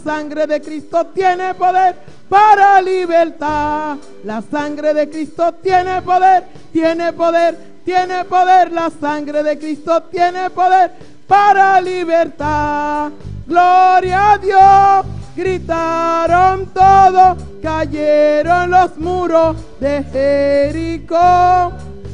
sangre de Cristo tiene poder para libertad. La sangre de Cristo tiene poder, tiene poder, tiene poder. La sangre de Cristo tiene poder para libertad. Gloria a Dios, gritaron todos, cayeron los muros de Jericó.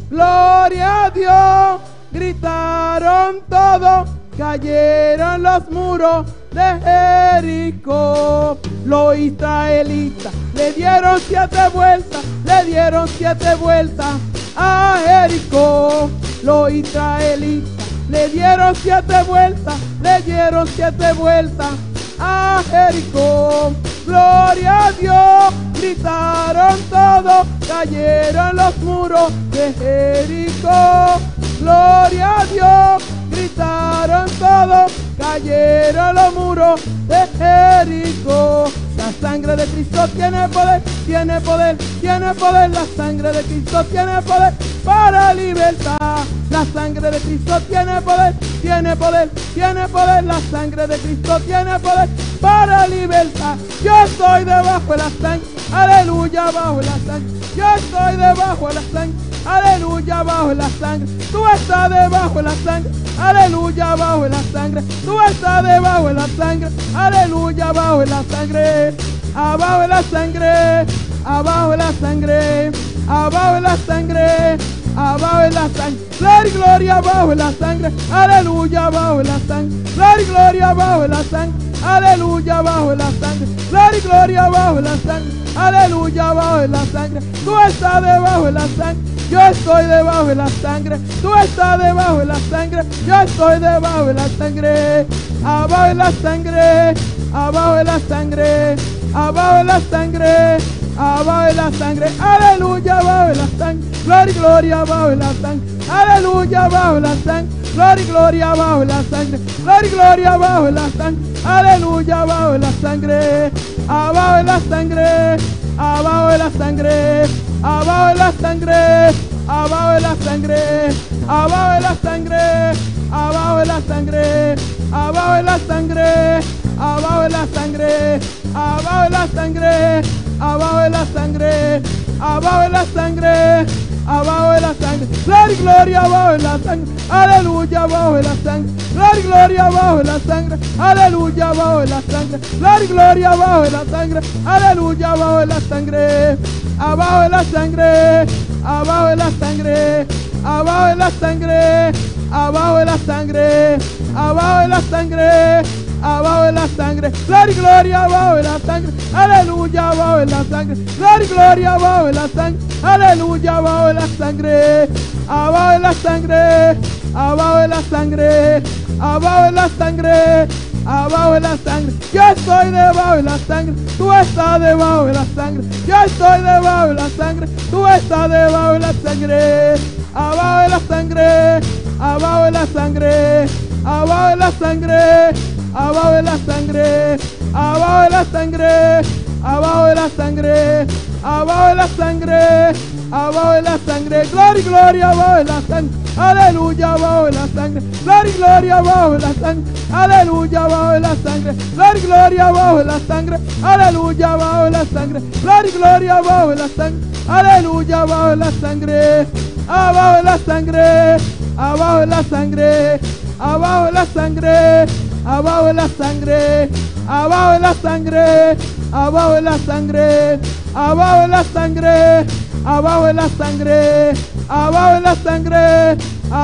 Gloria a Dios, gritaron todos, cayeron los muros de Jericó. Los israelitas le dieron 7 vueltas, le dieron 7 vueltas a Jericó. Los israelitas le dieron 7 vueltas, le dieron 7 vueltas a Jericó. Gloria a Dios, gritaron todos, cayeron los muros de Jericó. Gloria a Dios, gritaron todos, cayeron los muros de Jericó. La sangre de Cristo tiene poder, tiene poder, tiene poder. La sangre de Cristo tiene poder para libertad. La sangre de Cristo tiene poder, tiene poder, tiene poder. La sangre de Cristo tiene poder para libertad. Yo estoy debajo de la sangre, aleluya, bajo la sangre. Yo estoy debajo de la sangre, aleluya, bajo la sangre. Tú estás debajo de la sangre, aleluya, bajo la sangre. Tú estás debajo de la sangre, aleluya, bajo la sangre. Abajo de la sangre, abajo de la sangre, abajo de la sangre, abajo de la sangre. Gloria, gloria, abajo de la sangre, aleluya, abajo de la sangre. Gloria, gloria, abajo de la sangre, aleluya, abajo de la sangre. Gloria, gloria, abajo de la sangre, aleluya, abajo de la sangre. Tú estás debajo de la sangre, yo estoy debajo de la sangre. Tú estás debajo de la sangre, yo estoy debajo de la sangre. Abajo de la sangre, abajo de la sangre, abajo de la sangre, abajo de la sangre, aleluya, abajo de la sangre. Gloria, gloria, abajo de la sangre, aleluya, abajo de la sangre. Gloria, gloria, abajo de la sangre. Gloria, gloria, abajo de la sangre, aleluya, abajo de la sangre. Abajo de la sangre, abajo de la sangre, abajo de la sangre, abajo de la sangre, abajo de la sangre, abajo de la sangre, abajo de la sangre, abajo de la sangre, abajo de la sangre, abajo de la sangre, abajo de la sangre, abajo de la sangre. Gloria, gloria, abajo de la sangre, aleluya, abajo de la sangre. Gloria, gloria, abajo de la sangre, aleluya, abajo de la sangre. Gloria, gloria, abajo de la sangre, aleluya, abajo de la sangre. Abajo de la sangre, abajo de la sangre, abajo de la sangre, abajo de la sangre, abajo de la sangre, abajo de la sangre. Gloria, gloria, abajo de la sangre, aleluya, abajo de la sangre. Gloria, gloria, abajo de la sangre, aleluya, abajo de la sangre. Abajo de la sangre, abajo de la sangre, abajo de la sangre, abajo de la sangre. Yo estoy debajo de la sangre, tú estás debajo de la sangre. Yo estoy debajo de la sangre, tú estás debajo de la sangre. Abajo de la sangre, abajo de la sangre, abajo de la sangre, abajo de la sangre, abajo de la sangre, abajo de la sangre, abajo de la sangre, abajo de la sangre. Gloria, gloria, abajo de la sangre, aleluya, abajo de la sangre. Gloria, gloria, abajo de la sangre, aleluya, abajo de la sangre. Gloria, gloria, abajo de la sangre, aleluya, abajo de la sangre. Gloria, gloria, abajo de la sangre, aleluya, abajo de la sangre. Abajo de la sangre, abajo de la sangre, abajo de la sangre, abajo de la sangre, abajo de la sangre, abajo de la sangre, abajo de la sangre, abajo de la sangre, abajo de la sangre,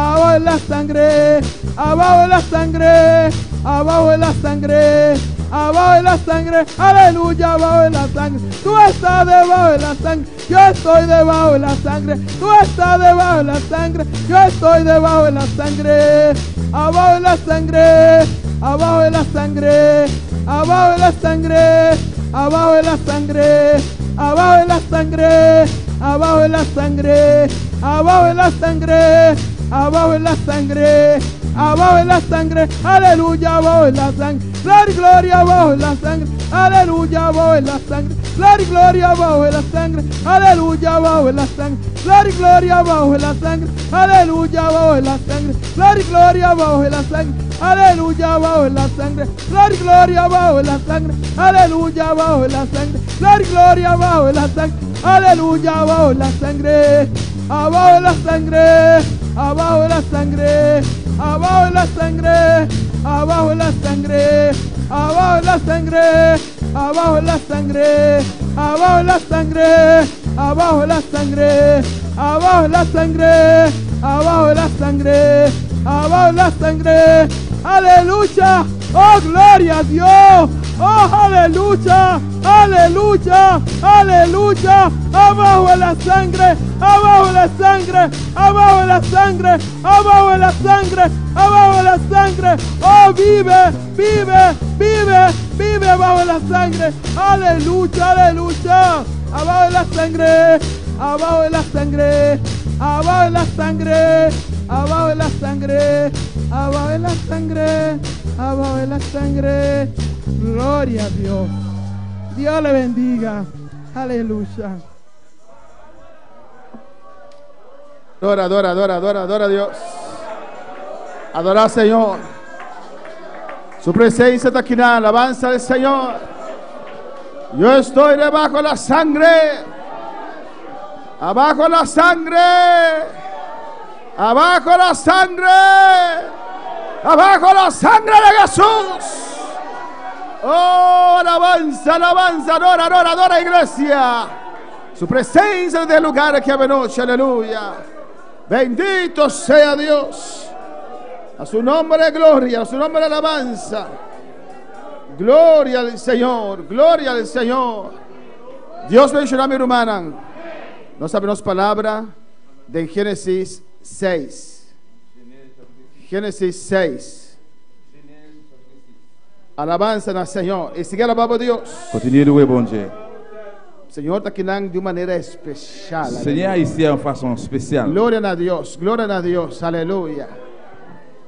abajo de la sangre, abajo de la sangre, abajo de la sangre, abajo de la sangre, aleluya, abajo de la sangre. Tú estás debajo de la sangre, yo estoy debajo de la sangre. Tú estás debajo de la sangre, yo estoy debajo de la sangre. Abajo de la sangre, abajo de la sangre, abajo de la sangre, abajo de la sangre, abajo de la sangre, abajo de la sangre, abajo de la sangre, abajo de la sangre, abajo de la sangre, aleluya, abajo de la sangre. Gloria, gloria, abajo en la sangre. Aleluya, abajo en la sangre. Gloria, gloria, abajo en la sangre. Aleluya, abajo en la sangre. Gloria, gloria, abajo en la sangre. Aleluya, abajo en la sangre. Gloria, gloria, abajo en la sangre. Aleluya, abajo en la sangre. Gloria, gloria, abajo en la sangre. Aleluya, abajo en la sangre. Gloria, gloria, abajo en la sangre. Aleluya, abajo en la sangre. Abajo en la sangre. Abajo en la sangre. Abajo en la sangre. Abajo en la sangre. Abajo en la sangre. Abajo en la sangre. Abajo en la sangre. Abajo en la sangre. Abajo en la sangre. Abajo en la sangre. Abajo en la sangre. Aleluya. Oh, gloria a Dios. Oh, aleluya. Aleluya. Aleluya. Abajo en la sangre. Abajo en la sangre. Abajo en la sangre. Abajo en la sangre. Abajo en la sangre. Oh, vive, vive, vive, vive abajo en la sangre. Aleluya, aleluya. Abajo en la sangre. Abajo en la sangre. Abajo en la sangre. Abajo en la sangre. Abajo en la sangre. Abajo en la sangre. Gloria a Dios. Dios le bendiga. Aleluya. Adora, adora, adora, adora, adora a Dios. Adora al Señor. Su presencia está aquí, alabanza al Señor. Yo estoy debajo de la sangre. Abajo la sangre. Abajo la sangre. Abajo la sangre de Jesús. Oh, alabanza, alabanza, adora, adora, adora, iglesia. Su presencia del lugar que noche, aleluya. Bendito sea Dios. A su nombre gloria, a su nombre alabanza. Gloria al Señor, gloria al Señor. Dios bendiga a mi hermana. No sabemos palabra de Génesis 6. Génesis 6. Alabanza al Señor. Y sigue alabando a Dios. Continue louer bon Dieu. Señor está aquí de una manera especial. Seigneur ici en façon spéciale. Gloria a Dios, gloria a Dios, aleluya.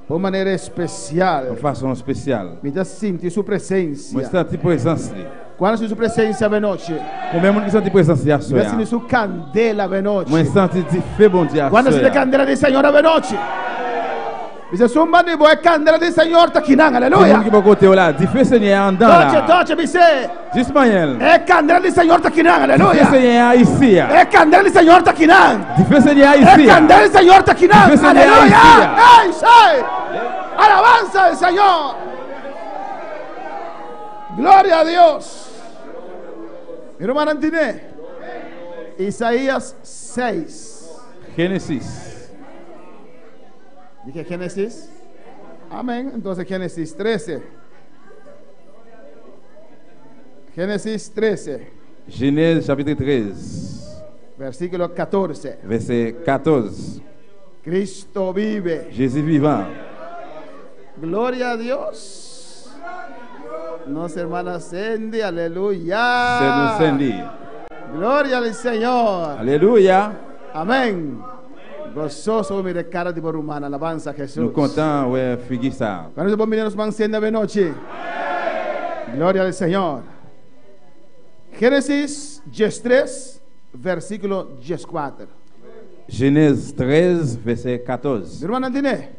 De una manera En especial. façon spéciale. Mientras sinti su Mwen presencia. senti prezans li. ¿Cuándo es su presencia de noche? Combien moun ki senti prezans li Mientras assoya? sinti su candela de noche. Mwen senti di fe bon Dieu ¿Cuándo se assoya. candela del Señor de noche? Dice, zumba ni voy candela del Señor taquinan, Ti moun aleluya. ki bon kote ou la, di fe Seigneur an dan Toche, la. toche, dice, Jis manyen. es candela del Señor taquinan, Di fe aleluya. Seigneur ici ya. Es candela del Señor taquinan. Di fe Seigneur Es ici ya. candela del Señor taquinan, Dice, Señor, aleluya. ¡Ey, sí! Alabanza del Señor. Gloria a Dios. Mi hermano Antiné. Isaías 6. Genesis. Dije Génesis. Amén. Entonces Génesis 13. Génesis 13, Genèse chapitre 13, versículo 14. verset 14. Cristo vive. Jésus vivant. Gloria a Dios. Nos hermana Cindy, aleluya. C'est nous Sandy. Gloria al Señor. Alléluia. Amén. Gozoso mire cara de humana, alabanza a Jesús. Nous content ouais figi ça. Cuando se pone nos van siendo de noche. Gloria al Señor. Génesis 3, versículo 14. Genèse 13 verset 14. Mi hermana Andine,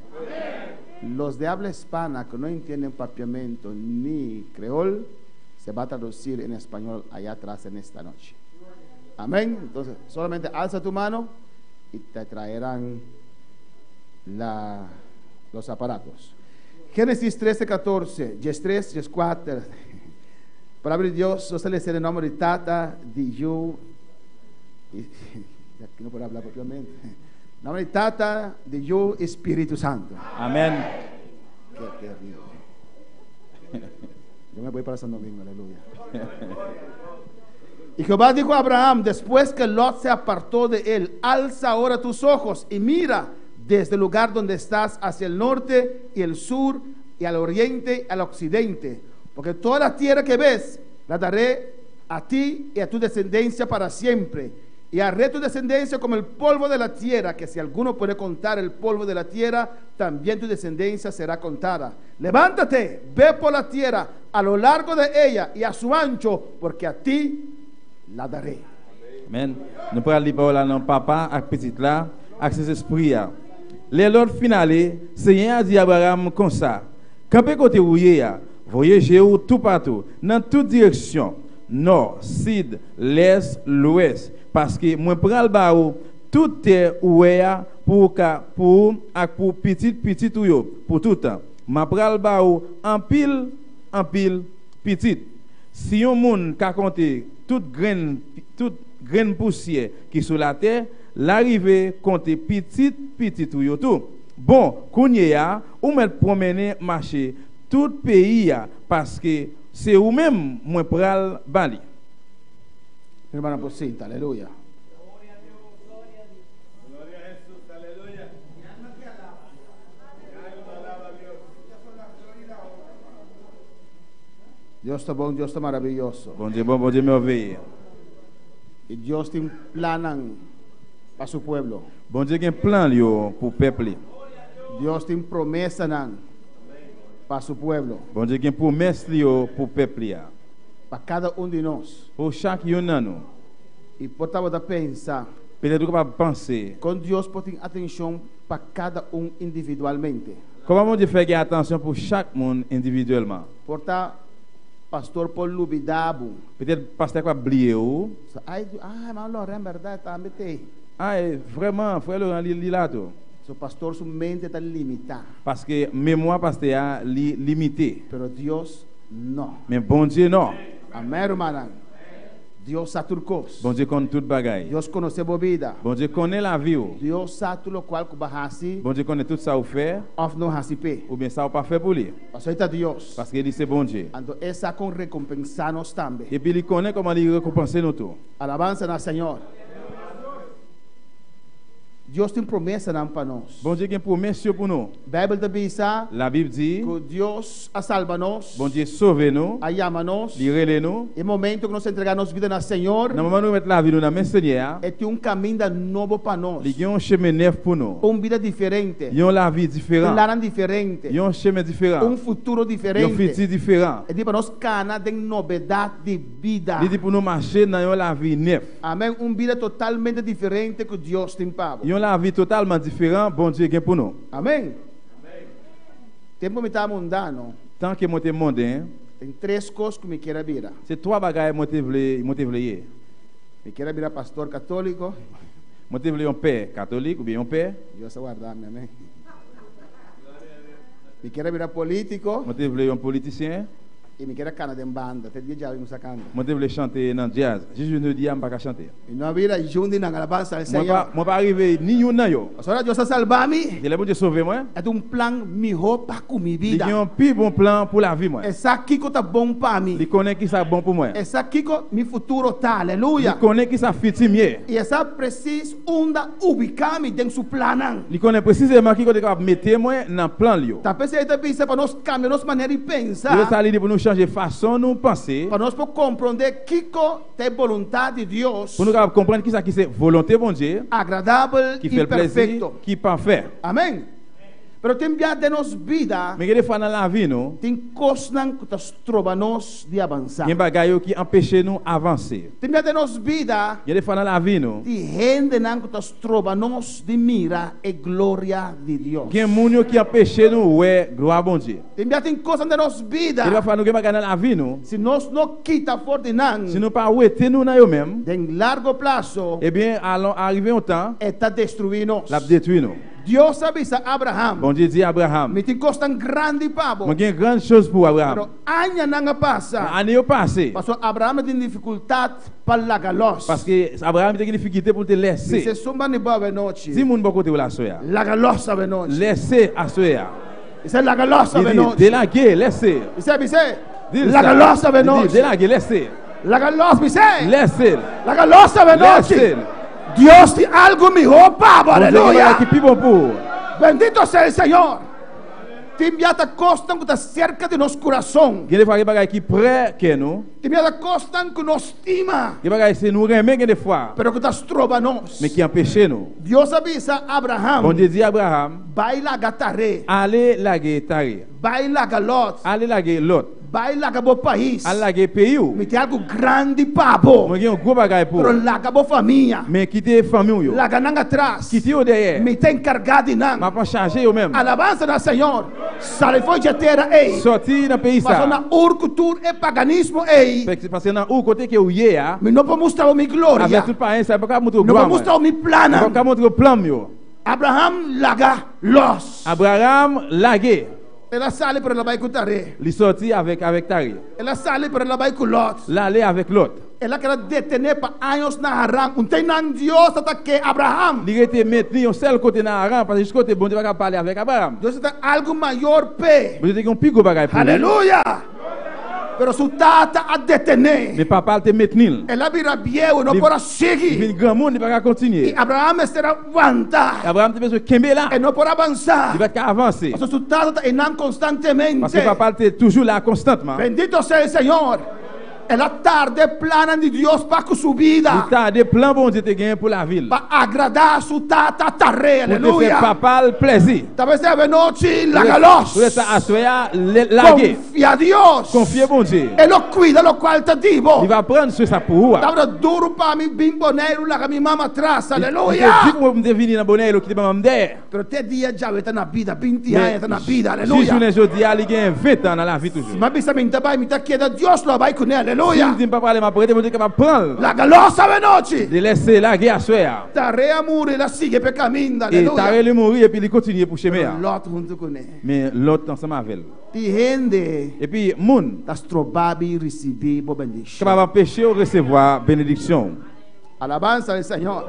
los de habla hispana que no entienden papiamento ni creol, se va a traducir en español allá atrás en esta noche. Amén. Entonces, solamente alza tu mano y te traerán los aparatos. Génesis 13, 14, 13, 14. Palabra de Dios, solo en el nombre de Tata, de Yu, y, aquí no puedo hablar propiamente. En nombre de Tata, de Yu, Espíritu Santo. Amen. Qué terrible. Yo me voy para San Domingo, aleluya. Y Jehová dijo a Abraham, después que Lot se apartó de él, alza ahora tus ojos y mira desde el lugar donde estás hacia el norte y el sur y al oriente y al occidente, porque toda la tierra que ves la daré a ti y a tu descendencia para siempre. Y haré tu descendencia como el polvo de la tierra, que si alguno puede contar el polvo de la tierra, también tu descendencia será contada. Levántate, ve por la tierra, a lo largo de ella y a su ancho, porque a ti la daré. Amen. Nou pral li pawòl la nan Papa ak Pitit la ak Sentespri a. Lè Lòt fin ale, Senyè a di Abraram konsa, Kanpe kote ou ye a, voye je ou toupatou, nan tout direksyon, nò, sid, lès, lwès, paske mwen pral ba ou tout tè ou wè a pou ou ka pou ou ak pou pitit pitit ou yo pou toutan. M apral ba ou anpil, anpil pitit. Si yon moun ka konte tout grenn tout grenn pousyè ki sou latè, l a rive konte pitit pitit ou yo tou. Bon, kounyeya, ou mèt pwonmennen mache tout peyi a, paske se ou menm mwen pral ba li. Hermana Posinta, aleluya. Dios ta bon, Dios ta maraviyoso. Bondye bon, Bondye mèveye. Y Dios tin plannan pa su pueblo. Bondye gen plan l yo pou pèp li. Dios tin promesanan pa su pueblo. Bondye gen pwomès li yo pou pèp li a. Pa kada un di nos. Pou chak youn nan nou. Y por tabata pensa. Petèt ou kapab panse. Kon Dios por tin atencion pa kada un individualmente? Kòman Bondye fè gen atansyon pou chak moun endividyèlman? Por ta pastor por lubida bo. Petèt pastè kapab bliye ou. Sa ay di, ah, hermano Laurent bèrdat e tambe t'ei. Ah, vrèman, frè Laurent li la tou. So pastor su mente ta limitá. Paske memwa pastè a li limite. Pero Dios no. Men Bondye no. Amèn rumannan. Dios sa tur kos. Bondye konn tout bagay. Dios konosé bo bida. Bondye konnen lavi ou. Dios sa tur lokual ku bo a hasi. Bondye konnen tout sa ou fè. Òf no hasi p'e. Oubyen sa ou pa fè pou li. Pasobra e ta Dios. Paske li se Bondye. Anto e sa kon rekompensá nos tambe. Epi li konnen kòman li rekonpanse nou tou. Alabansa na Señor. Dios tin promesanan pa nos. Bondye gen pwomès yo pou nou. Bijbel ta bisa. Labib di. Ku Dios a salba nos. Bondye sove nou. A yama nos. Li rele nou. E momento ku nos entrega nos bida na Señor. Nan moman nou remèt lavi nou nan men Senyè a. E tin un kaminda nobo pa nos. Li gen yon chemen nèf pou nou. Un bida diferente. Yon lavi diferan. Plannan diferente. Yon chemen diferan. Un futuro diferente. Yon fiti diferan. E di pa nos kana den nobedat di bida. Li di pou nou mache nan yon lavi nèf. Amen, un bida totalmente diferente ku Dios tin pa bo. Yon lavi totalman diferan Bondye gen pou nou. Amen. Tempu mi ta mundano. Tan ke mwen te monden. Tin tres kos ku mi kier a bira. Se twa bagay mwen te vle, mwen te vle ye. Mi kier a bira pastor katoliko. Mwen te vle yon pè katolik oubyen yon pè. Dios a warda mi, amen. Mi kier a bira politiko. Mwen te vle yon politisyen. I mi kier a kana den banda, te dia djawe mi sa kanta. Mwen te vle chante nan djaz, jis jounen jodi a m pa ka chante. Mi no a bira yun di nan, alabansa al Mwen pa, Señor. mwen pa rive ni youn nan yo. Pasobra Dios a salba mi. Paske lè Bondye sove mwen. E tin un plan mihó pa ku mi Li bida. gen yon pi bon plan pou lavi mwen. E sa kiko ta bon pa mi. Li konnen kisa bon pou mwen. E sa kiko mi futuro ta, aleluya. Li konnen kisa fiti m ye. I e sa presis unda ubiká mi den su plannan. Li konnen presizeman ki kote l kapab mete mwen nan plan l yo. Ta p'esei e ta bisa pa nos kambia nos manera di pensa. Li sa li di pou nou chanje fason nou panse. Pa nos por komprondé kiko ta e boluntat di Dios. Pou nou kapab konprann kisa ki se volonte Bondye. Agradabel Ki i fè l plezi, perfekto. ki pafè. Amèn. Pero tin bia den nos bida. Men gen de fwa nan lavi nou. Tin kosnan ku ta stroba nos di avansá. Gen bagay yo ki anpeche nou avanse. Tin bia den nos bida. Gen de fwa nan lavi nou. Tin hendenan ku ta stroba nos di mira e gloria di Dios. Gen moun yo ki anpeche nou wè glwa Bondye. Tin bia tin kosnan den nos bida. Gen de fwa nou gen bagay nan lavi nou. Si nos no kita for di nan. Si nou pa wete nou nan yo menm. Den largo plaso. Ebyen alon arive yon tan. E ta destruí nos. L ap detwi nou. Dios a bisa Abraham. Bondye di Abraham. Mi tin kosnan grandi pa bo. Mwen gen gran choz pou ou, Abraham. Pero añanan a pasa. Men ane yo pase. Pasobra Abraham a tin difikultat pa laga lòs. Paske Abraham te gen difikilte pou l te lèse. Bisa esun banda di bo awenochi. Di moun bò kote w la aswè a. Laga lòs awenochi. Lèse aswè a. Bisa laga lòs awenochi. Li di, delage, lèse. Bisa, bisa. Di l sa. Laga lòs awenochi. Li di, delage, lèse. Laga lòs, bisa. Lèse l. Laga lòs awenochi. Lèse l. Dios tin algo mihó pa bo, Bondye gen aleluya. bagay ki pi bon pou ou. Bendito sea el Señor. Tin bia ta kosnan ku ta serka di nos kurason. Gen de fwa gen bagay ki prè kè nou. Tin bia ta kosnan ku nos stima. Gen bagay se nou renmen gen de fwa. Pero ku ta stroba nos. Men ki anpeche nou. Dios a bisa Abraham. Bondye di Abraham. Bai laga Tare. Ale lage Tare. Bai laga Lot. Ale lage Lot. Bai laga bo pais. Al lage peyi ou. Mi tin algu grandi pa bo. Mwen gen yon gwo bagay pou ou. Pero laga bo famia. Men kite fanmi ou yo. Laga nan atras. Kite yo dèyè. Mi ta enkargá di nan. M ap anchaje yo menm. Alabansa na Señor. Sali for dje tera ei. Sòti nan peyi sa. Pasobra na Ur ku tur e paganismo ei. Paske nan Ur kote ke ou ye a. Mi no por mustra bo mi gloria. Avèk tout payen sa yo, m pa ka montre ou Mi no glwa por mwen. mustra bo mi plannan. M pa ka montre ou plan m yo. Abraham laga lòs. Abraham lage. El a sali pero el a bai ku Tare. Li sòti avèk avèk Tare. El a sali pero el a bai ku Lòt. L ale avèk Lòt. El a keda detené pa años na Haran. Un ten nan Dios ta ta ke Abraham. Li rete mentni yon sèl kote nan Haran, paske jis kote Bondye pa ka pale avèk Abraham. Dios ta ta algu mayor p'e. Bondye te gen yon pi gwo bagay pou li. Aleluya! Pero su tata a detené. Men papa l te mentni l. El a bira bieu, e no por a sigui. Li vin granmoun, li pa ka kontinye. I Abraham mester a wanta. I Abraham te bezwen kenbe la. E no por avansá. Li pa t ka avanse. Pasobra su tata ta einan konstantemente. Paske papa l te toujou la konstantman. Bendito sea el Señor. El a tarda e plannan di Dios pa ku su bida. Li tarda e plan Bondye te genyen pou lavi l. Pa agradá su tata Taré. Pou te fè papa l plezi. Ta bes avenochi laga lòs. Pou sa aswè a lage. Konfia Dios. Konfye Bondye. E lo kuida lokual ta di bo. Li va pran swen sa pou ou a. Tabata duru pa mi bin Boneiru laga mi mama atras. Aleluya. Li te di pou mwen pou m te vini nan Boneiru kite manman m dèyè. Pero te dia djawe ta na bida, 20 aña ta na bida, Men, aleluya. jis jounen jodi a, li gen 20 tan nan lavi toujou. Si m'a bisa mi n'ta bai, mi ta keda, Dios lo a bai kuné, aleluya. Si m di m pa prale, m'a prete, Bondye kapab pran l. Laga los avenochi. Li lese lage aswè a. Tare a muri, el a sigui p'e kaminda, aleluya. E Tare li muri epi li kontinye pou chemen an. Pero Lòt huntu kuné. Men Lòt ansanm avè l. Tin hende. Epi moun. Ta stroba bi risibí bo bendishon. Kapab anpeche w resevwa benediksyon w. Alabansa al Señor.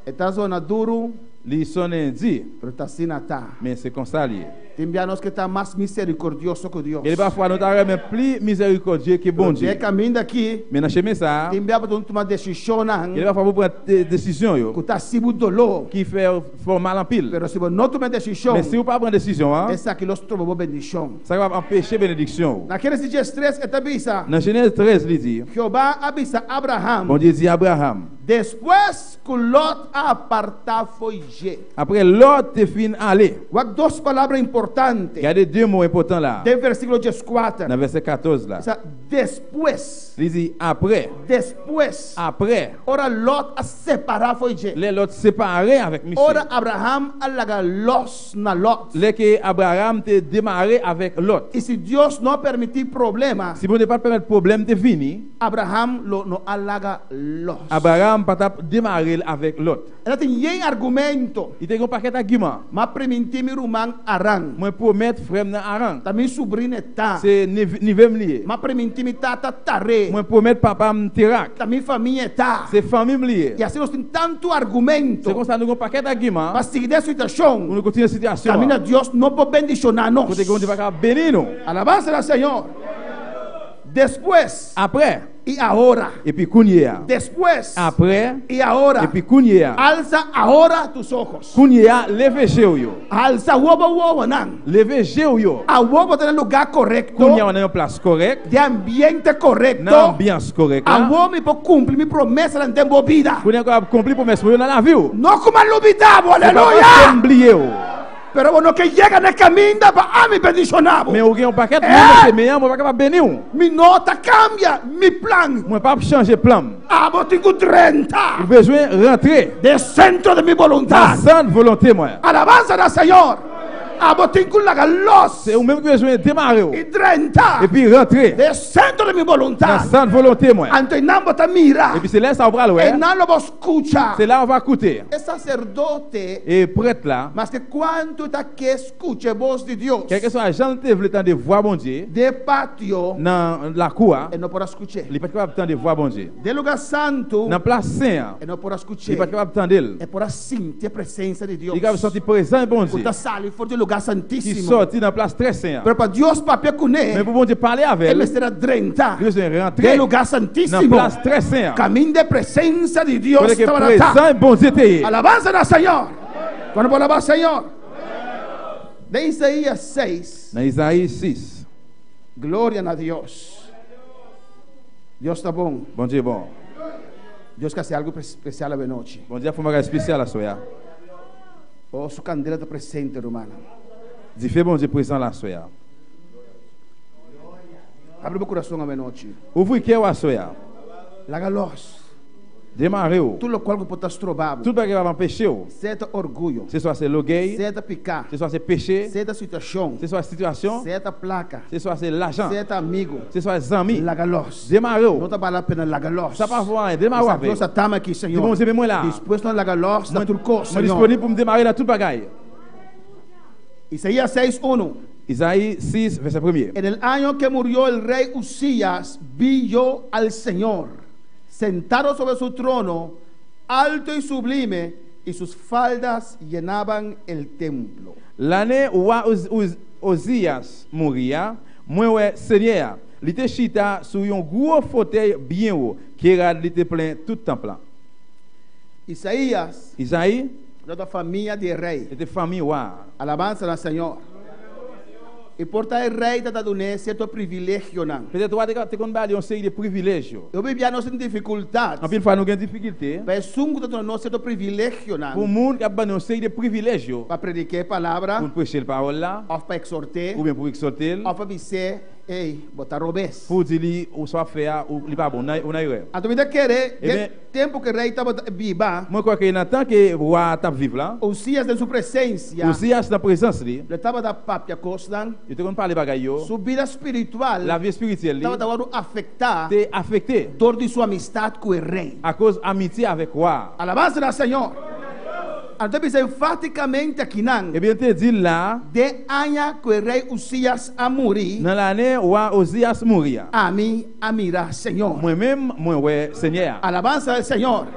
E ta zona duru. Li sonnen di. Pero ta asina ta. Men se konsa li ye. Tin bia nos ke ta mas miserikordioso ku Dios. Gen de pafwa nou ta renmen pli mizerikòdye ke Bondye. Pero den kaminda aki. Men nan chemen sa a. Tin bia bo ta tuma desishonnan. Gen de pafwa bo pran desizyon yo. Ku ta hasi bo doló. Ki fè w mal anpil. Pero si bo no tuma e desishon. Men si ou pa pran desizyon an. Esaki lo stroba bo bendishon. Sa kapab anpeche benediksyon ou. Na Génesis 13 e ta bisa. Nan Jenèz 13 li di. Jehová a bisa Abraham. Bondye di Abraham. Despues ku Lòt a apartá fo'i dje. Apre Lòt te fin ale. Wak dos palabra importante. Gade de mo enpòtan la a. Den versíkulo dieskuater. Nan vèsè 14 la. Bisa, Despues. Li di, Apre. Despues. Apre. Ora Lòt a separá fo'i dje. Lè Lòt separe avèk misye. Ora Abraham a laga lòs na Lòt. Lè ke Abraham te demare avèk Lòt. I si Dios no a permití problema. Si Bondye pa t pèmèt pwoblèm te vini. Abraham lo no a laga lòs. Abraham pa t ap demare l avèk Lòt. El a tin yen argumento. Li te gen yon pakèt agiman. M'a primintí mi ruman Aran. Mwen pwomèt frè m nan Aran. Ta mi subrino e ta. Se neve m li ye. M'a primintí mi tata Taré. Mwen pwomèt papa m Terak. Ta mi famia e ta. Se fanmi m li ye. I asina nos tin tantu argumento. Se konsa nou gen yon pakèt agiman. Pa sigui den situashon. Pou nou kontinye sitiyasyon an. Kaminda Dios no por bendishoná nos. Kote ke Bondye pa ka beni nou. Alabansa na Señor. Despues. Apre. I ahora. Epi kounye a. Despues. Apre. I ahora. Epi kounye a. Alsa ahora tus ojos. Kounye a, leve je w yo. Alsa awor bo wowonan. Leve je w yo. Awor bo ta na lugá korekto. Kounye a w na yon plas kòrèk. Den ambiente korekto. Nan anbyans kòrèk la. Awor mi por kumpli mi promesanan den bo bida. Kounye a m kapab konpli pwomès mwen yo nan lavi w. No ku mi a lubidá bo. Se pa Aleluya! paske m bliye w. Pero bo no ke yega na e kaminda pa ami bendishoná bo. Men ou gen yon pakèt moun nan chemen an, mwen pa kapab beni ou. Mi no ta kambia mi plan. Mwen pap chanje plan m. Abo tin ku drenta. Ou bezwen rantre. Den sentro di mi boluntat. Nan sant volonte mwen. Alabansa na Señor. Abo tin ku laga los. Se ou menm ki bezwen demare ou. I drenta. Epi rantre. Den sentro di mi boluntat. Nan sant volonte mwen. Anto einan bo ta mira. Epi se lè sa ou pral wè. Einan lo bo Skucha. Se la ou va koute. E saserdote. E prèt la. Maske kuantu ta ke skucha e bos di Dios. Kèlkeswa jan l te vle tande vwa Bondye. Den patio. Nan lakou a. E no por a skuch'é. Li pa t kapab tande vwa Bondye. Den lugar santu. Nan plas sen an. E no por a skuch'é. Li pa t kapab tande l. E por a sinti e presensia di Dios. Li kapab santi prezans Bondye. Ku ta sali for di e lugar santísimo. Ki sòti nan plas trè sen an. Pero pa Dios papia kuné. Men pou Bondye pale avè l. E mester a drenta. Li bezwen rantre. Den lugar santísimo. Nan plas trè sen an. Kaminda e presensia di Dios Kote ke tabata ta. prezans Bondye te ye. Alabansa na Señor. Cuando por alabá Señor. De Isaías 6. Nan Isaí 6. Gloria na Dios. Dios ta bon. Bondye bon. Dios ke hasi algu spesial awe nochi. Bondye a fè un bagay spesyal aswè a. Oh, su kandela ta presente, rumannan. Dife Bondye prezan la aswè a. Abri bo kurason awe nochi. Ouvri kè w aswè a. Laga lòs. Demare w. Tur lokual ku por ta stroba bo. Tur bagay ku ap anpeche w. Sea ta orguyo. Se swa se logèy. Sea ta piká. Se swa se peche. Sea ta situashon. Se swa sitiyasyon. Sea ta plaka. Se swa se lajan. Sea ta amigu. Se swa zanmi. Laga lòs. Demare w. No ta bal la pena laga lòs. Sa pa vo anyen. Demare w avè yo. Dios a tama aki, Señor. Di Bondye men mwen la. Dispuesto na laga lòs na tur kos, Mwen Señor. disponib pou m demare nan tout bagay. Isaías 6, 1. Isaí 6, vèsè premye. En el año que murió el rey Uzías, vi yo al Señor, sentado sobre su trono, alto y sublime, y sus faldas llenaban el templo. Lane wa Ozias mouri a, mwen wè Senyè a, li te chita sou yon gwo fotèy byen wo, ke rad li te plen tout tanp lan. Isaías. Izayi. Tabata famia di e rei. E te fanmi wa a. Alabansa na Señor. I por ta e rei ta ta dun'é sierto privilegionan. Petèt wa te konn ba li yon seri de privilejio. Hopi bia nos tin difikultat. Anpil fwa nou gen difikilte. Pa esun ku ta duna nos sierto privilegionan. Pou moun k ap ban nou yon seri de privilejio. Pa predik'é e palabra. Pou n preche l pawòl la. Òf pa ekzòte. Oubyen pou ekzòte l. Òf pa bis'é. Ey, bo ta robes. Pou di li, ou sa w ap fè a, ou, li pa bon, ou nan erè. Anto mi ta kere, den Eben. tempu ku e rei tabata biba. Mwen kwè ke nan tan ke wa a t ap viv la. Uzias den su presensia. Uzias nan prezans li. Lo tabata papia kosnan. Yo te konn pale bagay yo. Su bida spiritual. Lavi espirityèl li. Tabata wòrdu afektá. Te afekte. Dor di su amistat ku e rei. Akoz amitye avèk wa a. Alabansa na Señor! Anto ta bisa enfátikamente akinan. Ebyen te di l la. Den aña ku e rei Uzias a muri. Nan lane wa Ozias muri a. Ami a mira Señor. Mwen menm, mwen wè Senyè a. Alabansa al Señor!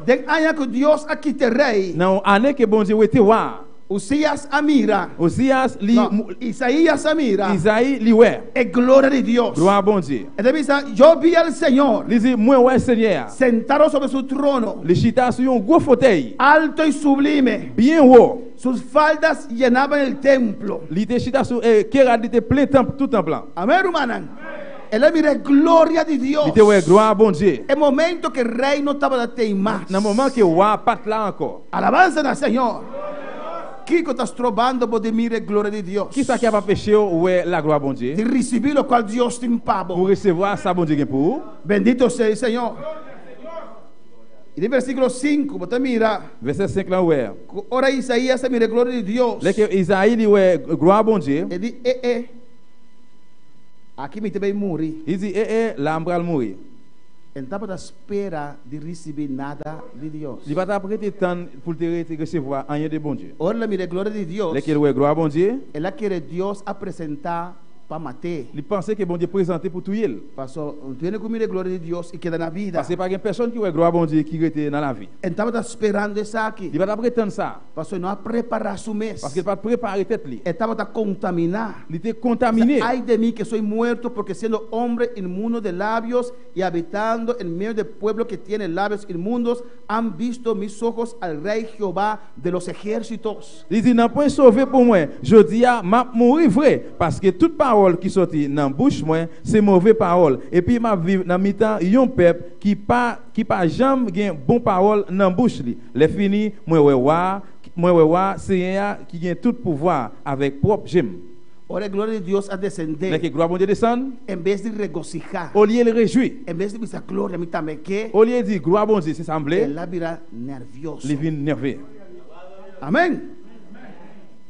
Den aña ku Dios a kita e rei. Nan un ane ke Bondye wete wa a. Uzias a mira. Uzias li. No, Isaías a mira. Isaí li wè. E gloria di Dios. Glwa Bondye. E ta bisa, Yo vi al Señor. Li di, Mwen wè Senyè a. Sentado sobre su trono. Li chita sou yon gwo fotèy. Alto y sublime. Byen wo. Sus faldas llenaban el templo. Li te chita sou, e ke rad li te plen tanp, tout tanp lan. Amén, rumannan. El a mira e gloria di Dios. Li te wè glwa Bondye. E momento ke rey no tabata tei mas. Nan moman ke wa a pat la ankò. Alabansa na Señor. Kiko ta strobando bo di mira e gloria di Dios? Kisa ki ap anpeche w wè laglwa Bondye? Di risibi lokual Dios tin pa bo. Pou resevwa sa Bondye gen pou ou. Bendito sea el Señor. I den versíkulo sinku bo ta mira. Vèsè 5 lan wè. Ku ora Isaías a mira e gloria di Dios. Lè ke Isaí li wè glwa Bondye. E di, E e, aki mi ta bai muri. Li di, E e, la m pral muri. E no tabata spera di risibí nada di Dios. Li pa ta rete tann pou l te rete resevwa anyen de Bondye. Ora el a mira e gloria di Dios. Lè ke l wè glwa Bondye. El a kere Dios a presentá pa mat'é. Li panse ke Bondye prezante pou touye l. Paso, un tiene ku mira e gloria di Dios i keda na bida. Paske pa gen pèsonn ki wè glwa Bondye ki rete nan lavi. E n tabata sperando esaki. Li pa t ap retann sa. Paso e no a prepará su mes. Paske l pa t prepare tèt li. E tabata kontaminá. Li te kontamine. Sa, Ay de mi ke soy muerto, porque siendo hombre inmundo de labios y habitando en medio de pueblo que tiene labios inmundos, han visto mis ojos al Rey Jehová de los ejércitos. Li di, Nanpwen sove pou mwen. Jodi a, m ap mouri vre, paske tout pawòl ki soti nan bouch mwen se move pawòl, epi m ap viv nan mitan yon pèp ki pa ki pa janm gen bon pawòl nan bouch li. Lèfini, mwen wè Wa a, mwen wè Wa a, Senyè a ki gen tout pouvwa a, avèk pwòp je m. Ora e gloria di Dios a desendé. Lè ke glwa Bondye desann. En bes di regosihá. Olye l rejwi. En bes di bisa gloria mi tambe ke. Olye di glwa Bondye se sa m vle. El a bira nèrvioso. Li vin nève. Amén.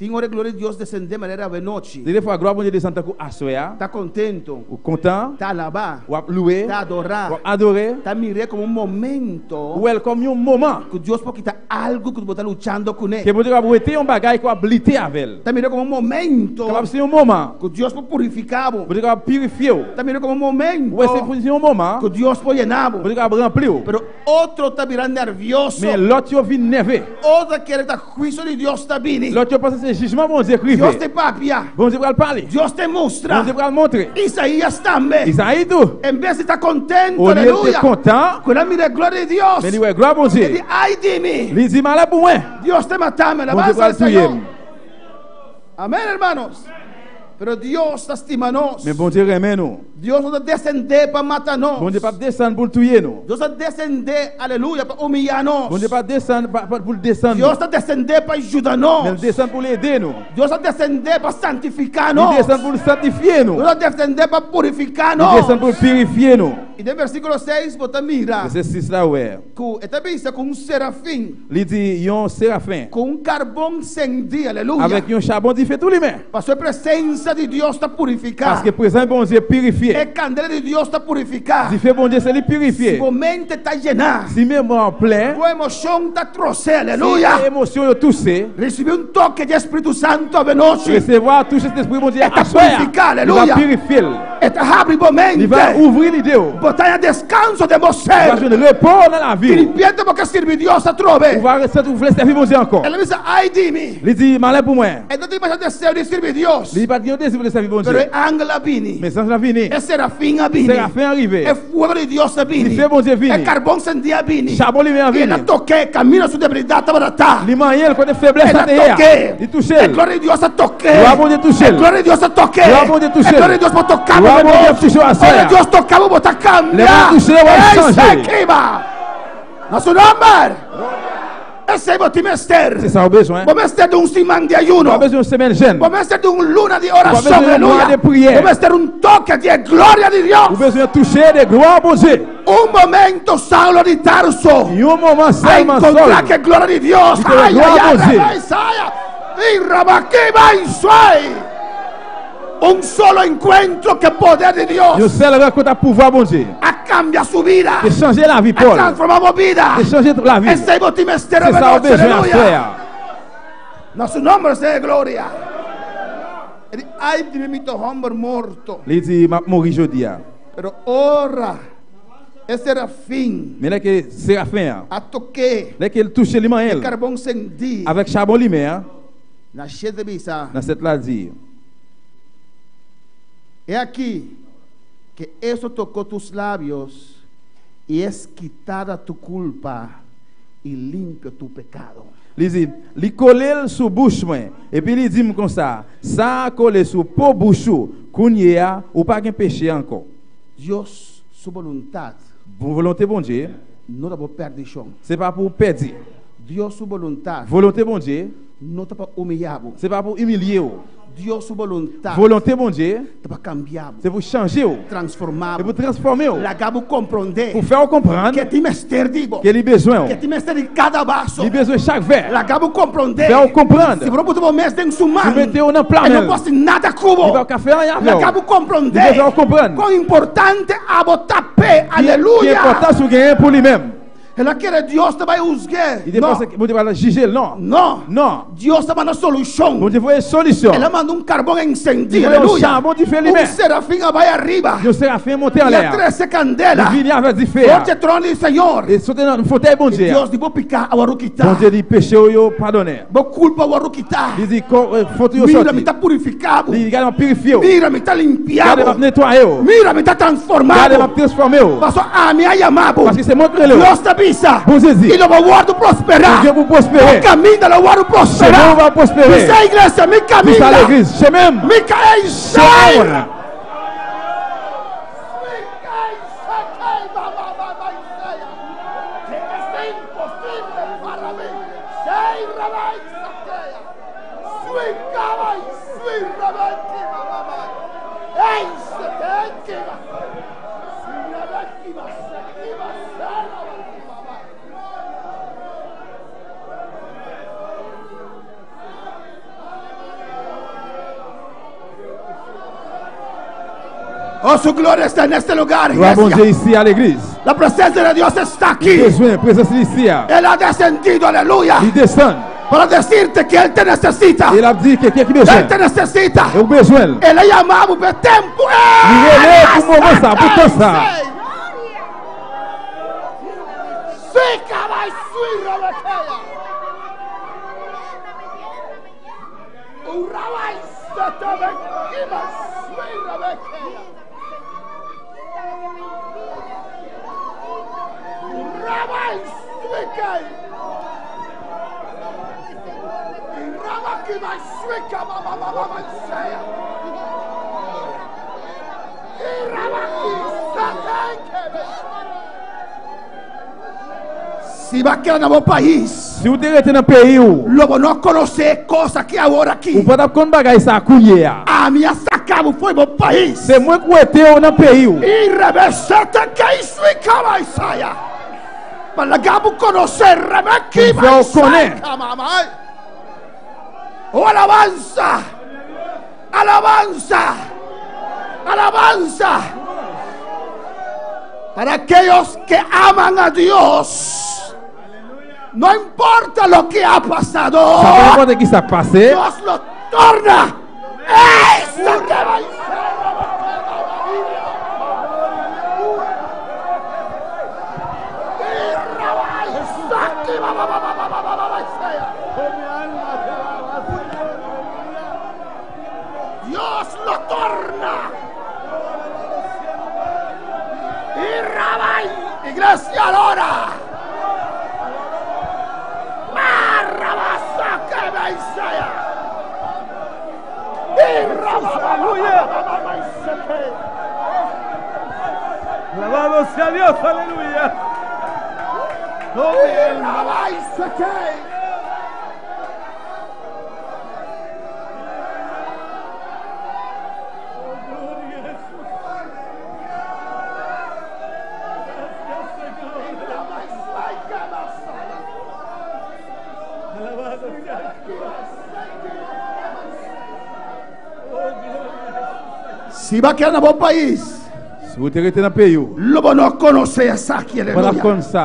Tin ora e gloria di Dios desendé manera awenochi. Tin de fwa glwa Bondye desann tankou aswè a. Ta kontento. Ou kontan. Ta alabá. W ap louwe. Ta adorá. W ap adore. Ta mir'é komo un momento. Ou wè l kòm yon moman. Ku Dios por kita algu ku bo ta luchando kuné. Ke Bondye kapab wete yon bagay ke w ap lite avè l. Ta mir'é komo un momento. Kapab se yon moman. Ku Dios por purifiká bo. Bondye kapab pirifye w. Ta mir'é komo un momento. Ou wè se yon moman. Ku Dios por yena bo. Bondye kapab ranpli w. Pero Otro ta bira nervioso. Men lòt yo vin nève. Otro ta kere ta huiso di Dios ta bini. Lòt yo panse se jijman Bondye k rive. Dios te papia. Bondye pral pale. Dios te mustra. Bondye pral montre. Isaías tambe. Izayi tou. En bes di ta kontento, Olye l te aleluya. kontan. Ku el a mira e gloria di Dios. Men li wè glwa Bondye. E di, Ay di mi! Li di, Malè pou mwen! Dios te mata mi. Bondye Alabansa pral al touye Señor. m. Amén, hermanos. Pero Dios ta stima nos. Men Bondye renmen nou. Dios no ta descendé pa mata nos. Bondye pap desann pou l touye nou. Dios ta descendé, aleluya, pa humilla nos. Bondye pa desann pa pou l desann nou. Dios ta descendé pa ayuda nos. Men l desann pou l ede nou. Dios ta descendé pa santifica Li nos. desann pou l santifye nou. Dios ta descendé pa purifica Li nos. desann pou l pirifye nou. Y den versículo 6 bo ta mira. Vèsè 6 la wè. Ku e ta bisa ku un serafin. Li di yon serafen. Ku un karbon sendí, aleluya. Avèk yon chabon dife tou limen. Pasobra e presensia di Dios ta purifiká. Paske prezans Bondye pirifye. E kandela di Dios ta purifiká. Dife Bondye se li pirifye. Si bo mente ta yená. Si memwa w plen. Bo emoshon ta trosé, aleluya. Si emosyon yo touse. Risibí un toke di e Spiritu Santu avenochi. Resevwa touche Sentespri Bondye E ta aswè a. purifiká, Li va aleluya. pirifye l. E ta habri bo mente. Li va ouvri lide w. Bo ta haña deskanso den bo ser. Ou va jwenn repo nan lavi w. Diripiente bo ke sirbi Dios atrobe. Ou va santi ou vle sèvi Bondye ankò. El a bisa, Ai di mi. Li di, Malè pou mwen. E no tin masha deseo di sirbi Dios. Li pa t gen yon dezi pou l te sèvi Bondye. Pero e angel a bini. Men zanj lan vini. E serafin a bini. Serafen an rive. E fuego di Dios a bini. Dife Bondye vini. E karbon sendí a bini. Chabon limen an I vini. el a tok'é kaminda su debilidat tabata ta. Li manyen l kote feblès El la a te ye a. tok'é. Li touche l. E gloria di Dios a tok'é. Glwa Bondye touche l. E gloria di Dios a tok'é. Glwa Bondye touche l. E gloria di Dios por toká bo Glwa Bondye ap nochi. touche w aswè Ora a. Dios toká bo, bo ta kambia. Lè Bondye touche w, w ap Ey, chanje. Sekiba! Na su nomber! Esei bo tin mester. Se sa ou bezwen. Bo mester di un siman di ayuno. Ou pa bezwen yon semèn jèn. Bo mester di un luna di Ou pa orashon. bezwen yon mwa Aleluya. de priyè. Bo mester un toke di e gloria di Dios. Ou bezwen yon touche de glwa Bondye. Un momento Saulo di Tarso. Yon moman A sèlman enkontrá Sòl. ku e gloria di Dios. Li te wè Ay, glwa ay, ay, Bondye. ay, Isaiah. I rabakiba isai. Un solo encuentro ku e poder di Dios. Yon sèl rankont ak pouvwa Bondye. A kambia su bida. Te chanje lavi A Pòl. transformá bo bida. Te chanje lavi l. Esei bo tin mester Se sa ou avenochi. bezwen aswè Aleluya. a. Na su nomber sea e gloria. E di, Ai di mi, mi ta homber morto. Li di, M ap mouri jodi a. Pero ora e serafin. Men lè ke serafen an. A tok'é. Lè ke l touche li manyen l. E karbon sendí. Avèk chabon limen an. Na shete bisa. Nan 7 la di. He aquí que eso tocó tus labios y es quitada tu culpa y limpio tu pecado. Li di, Li kole l sou bouch mwen, epi li di m konsa, Sa a kole sou po bouch ou, kounye a, ou pa gen peche ankò. Dios su boluntad. Volonte Bondye. No ta pa perdishon. Se pa pou w pèdi. Dios su boluntad. Volonte Bondye. No ta pa humilla bo. Se pa pou imilye w. Dios su boluntad. Volonte Bondye. Ta pa kambia bo. Se pou chanje w. Transforma bo. Se pou transfòme w. Laga bo komprondé. Pou fè w konprann. Ke tin mester di bo. Ke li bezwen w. Ke tin mester di kada vaso. Li bezwen chak vè. Laga bo komprondé. Fè w konprann. Si bo no puta bo mes den su man. Si mete w nan pla E men no l. por hasi nada ku bo. Li pa ka fè anyen avè w. Laga bo komprondé. Li bezwen w konprann. Kon importante abo ta p'e. Ki Aleluya. enpòtans ou genyen pou li menm. El a kere Dios ta bai husg'é. Li te panse ke Bondye pral jije l. Non. No. Non. Dios ta manda solushon. Bondye voye solisyon. El a manda un karbon ensendí. Li voye yon Aleluya. chabon dife limen. Un serafín a bai ariba. Yon serafin monte anlè I a a. trese kandela. Li vini avèk dife a. For dje tron di Señor. E sote nan fotèy Bondye a. Dios di bo piká a wòrdu kitá. Bondye di peche ou yo padonnen. Bo kulpa a wòrdu kitá. Li di kò fot ou yo sòti. Mira mi ta purifiká bo. Li di gade m ap pirifye ou. Mira mi ta limpiá bo. Gade m ap netwaye ou. Mira mi ta transformá bo. Gade m ap transfòme ou. Paso ami a yama bo. Paske se mwen k rele ou. Dios ta bisa. Bondye di. I lo bo wòrdu prosperá. Bondye pou pwospere. Bo kaminda lo wòrdu prosperá. Chemen ou va pwospere. Bisa iglesia mi kaminda. Bisa legliz chemen m. Mi ka ei Chemen mwen. Oh, su gloria está en este lugar. Glwa Bondye isi a legliz. La presencia de Dios está aquí. Li bezwen prezans li isi a. Él ha descendido, aleluya. Li desann. Para decirte que Él te necesita. E l ap di ke ki bezwen. Él te necesita. E ou bezwen l. Él ha llamado por tempo. Li rele pou moman sa, pou tan sa. Si bo a keda na bo pais. Si ou te rete nan peyi ou. Lo bo no konosé e kos aki awor aki. Ou pa tap konn bagay sa kounye a. Ami a saka bo fo'i bo pais. Se mwen k wete ou nan peyi ou. I rebesete keisui kama Isaya. Pa laga bo konosé rebeki Pou m fè ou konnen. Kama amai. Oh alabansa! Alabansa! Alabansa! Para aquellos que aman a Dios, no importa lo que ha pasado, Sa pa enpòte ki sa k pase, Dios lo torna. Esa que va Dios lo torna. Y Rabai, iglesia adora. Alabado sea Dios, aleluya. Si bo a keda na bo pais. Si bo te rete na peyi ou. Lo bo no konosé esaki, Bo pa aleluya. tap konn sa.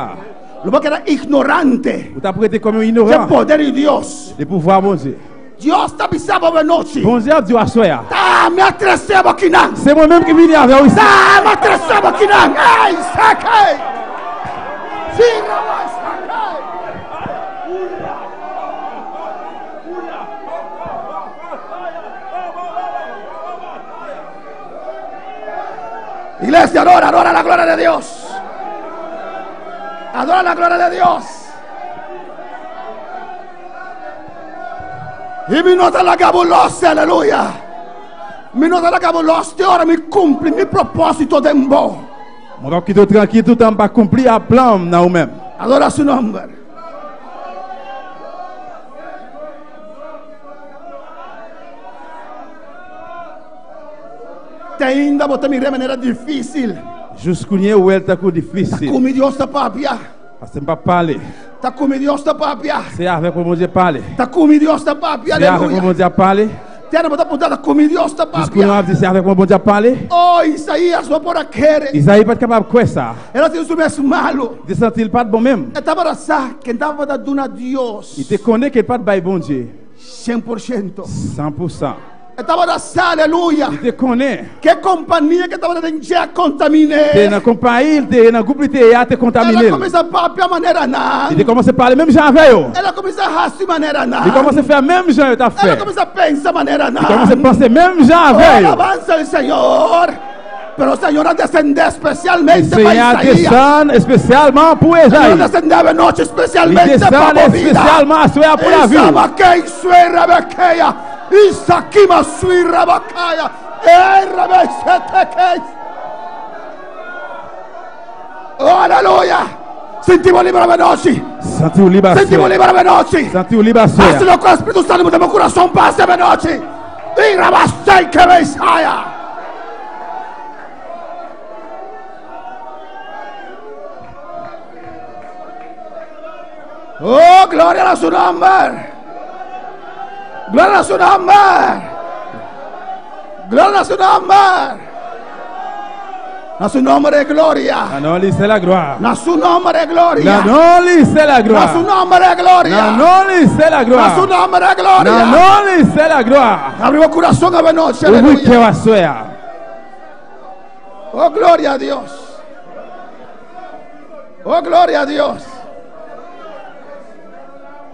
Lo bo keda ignorante. Ou tap rete kòm yon Dje ignoran. poder di Dios. De pouvwa Bondye. Dios ta bisa bo anochi. Bondye ap di w aswè a. Ta mi a trese bo kinan. Se mwen menm ki vini avè w isit. Ta mi a trese bo kinan. Ey, sake! Si rabay sake! Iglesia, adora, adora la gloria de Dios. Adora la gloria de Dios. I mi no ta laga bo los, aleluya. Mi no ta laga bo los te ora mi kumpli mi propósito den bo. Mwen pap kite w trankil toutan m pa konpli a plan m nan ou menm. Adora su nomber. Te ainda bo ta mira e manera difícil. Jous kounye ou wè l tankou difisil. Ta ku mi Dios ta papia. Paske m pap pale. Ta ku mi Dios ta papia. Se avèk mwen Bondye pale. Ta ku mi Dios ta papia. Se avèk mwen Bondye ap pale. Te ainda bo ta puntra ta ku mi Dios ta papia. Jous kounye w ap di se avèk mwen Bondye ap pale. Oh Isaías no por a kere. Izayi pat kapab kwè sa. El a sinti su mes malu. Li te santi l pat bon menm. E tabata sa ke tabata duna Dios. Li te konnen ke l pat bay Bondye. 100%. 100%. E tabata sa, aleluya. Li te konnen. Ke kompania ke tabata den dje a kontamine. Te nan konpayi li te ye, nan gwoup li te ye a te kontamine El a l. kuminsá papia manera nan. Li te kòmanse pale menm jan avè yo. El a kuminsá hasi manera nan. Li kòmanse fè menm jan yo t ap El fè. a kuminsá pensa manera nan. Li kòmanse panse menm jan avè Oh, yo. alabansa al Señor. Pero Señor a descendé especialmente pa Señor a Isaías. desann espesyalman pou Señor Ezayi. a descendé anochi Li especialmente pa desann bo vida. espesyalman aswè a pou lavi ou. Isabakei suerabekeya. Isakima suirabakaya. Erabesetekei. Oh, aleluya. Sentimos libre anochi. Santi ou lib aswè. Sentimos libre anochi. Santi ou lib aswè. Haz lo que el Espíritu Santo de mi corazón pase anochi. Irabasei que Mesaya. Oh, gloria a su nombre. Gloria a su nombre. Gloria a su nombre. A su nombre de gloria. Na non li se laglwa. A su nombre de gloria. Na non li se laglwa. A su nombre de gloria. Na non li se laglwa. A su nombre de gloria. Na non li se laglwa. Abrimos corazón a noche. Ouvri kè w aswè a. Oh, gloria a Dios. Oh, gloria a Dios.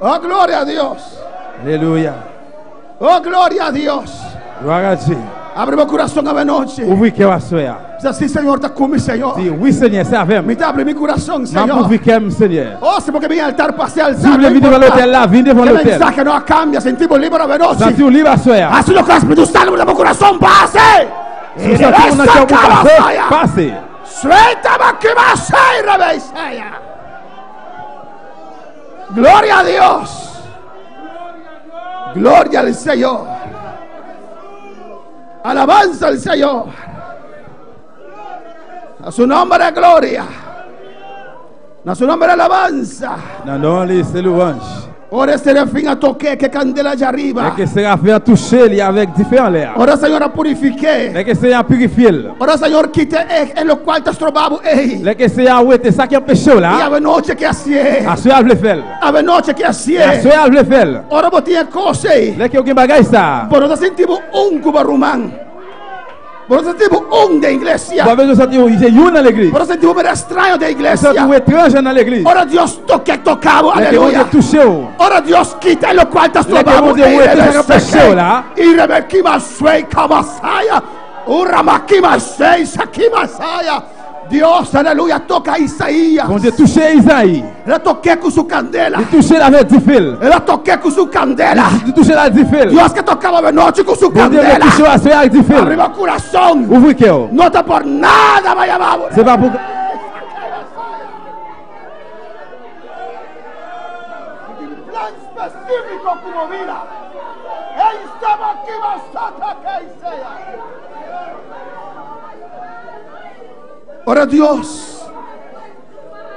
Oh, gloria a Dios. Alelouya. Oh, gloria a Dios. Glwa a Dye. Abre mi corazón a noche. Ouvri kè w aswè a. Dice, sí, Señor, ta ku mi, Señor. Di, wi, Senyè, se avè m. Mi ta habri mi kurason, M ap Señor. ouvri kè m, Senyè. Oh, si porque mi altar pase altar. Si w vle no vin devan importa. lotèl la, vin devan Que lotèl. mensaje no cambia, sentimos libre de noche. Santi w lib aswè a. Así lo que el Espíritu Santo de mi corazón pase. Si w santi w nan kè w pou pase, pase. Suéltame que vas a ir, Isaiah. Gloria a Dios. Gloria al Señor. Alabanza al Señor. A su nombre gloria. A su nombre alabanza. Nan non li se louwanj. Ora serafín a toqué que candela allá arriba. Lè ke serafen an touche li avèk dife anlè a. Ora Señor a purifiqué. Lè ke Senyè a pirifye l. Ora Señor quite eh, en lo cual te estrobabo eh. Lè ke Senyè a wete sa ki anpeche w la. Y avenoche ke hasié. Aswè a l vle fè l. Avenoche ke hasié. Aswè a l vle fè l. Ora bo tin e kos ei. Lè ke ou gen bagay sa a. Bo no ta sinti bo un ku bo ruman. Bo no ta sinti bo un den iglesia. Bo a bezwen santi ou se youn nan legliz. Bo ta sinti bo mera straño den iglesia. Ou santi ou etranje nan legliz. Ora Dios toke toka bo, Lè ke aleluya. Bondye touche ou. Ora Dios kita lokual ta Lè ke stroba bo. Bondye wete sa k ap peche ou la. I rebekima swei kamasaya. Uramakima sei sakimasaya. Dios, aleluya, toca a Isaías. Bondye touche Izayi. El a toké ku su kandela. Li touche l avèk dife l. El a toké ku su kandela. Li touche l ak dife l. Dios ke tokabo be nochi ku su Bondye vle kandela. touche w aswè ak dife l. Abri bo kurason. Ouvri kè w. No ta por nada bo yama bo. Se pa pou. Tin plan spesífiko ku bo bida. Ei staba kiba sata keisea. Ora Dios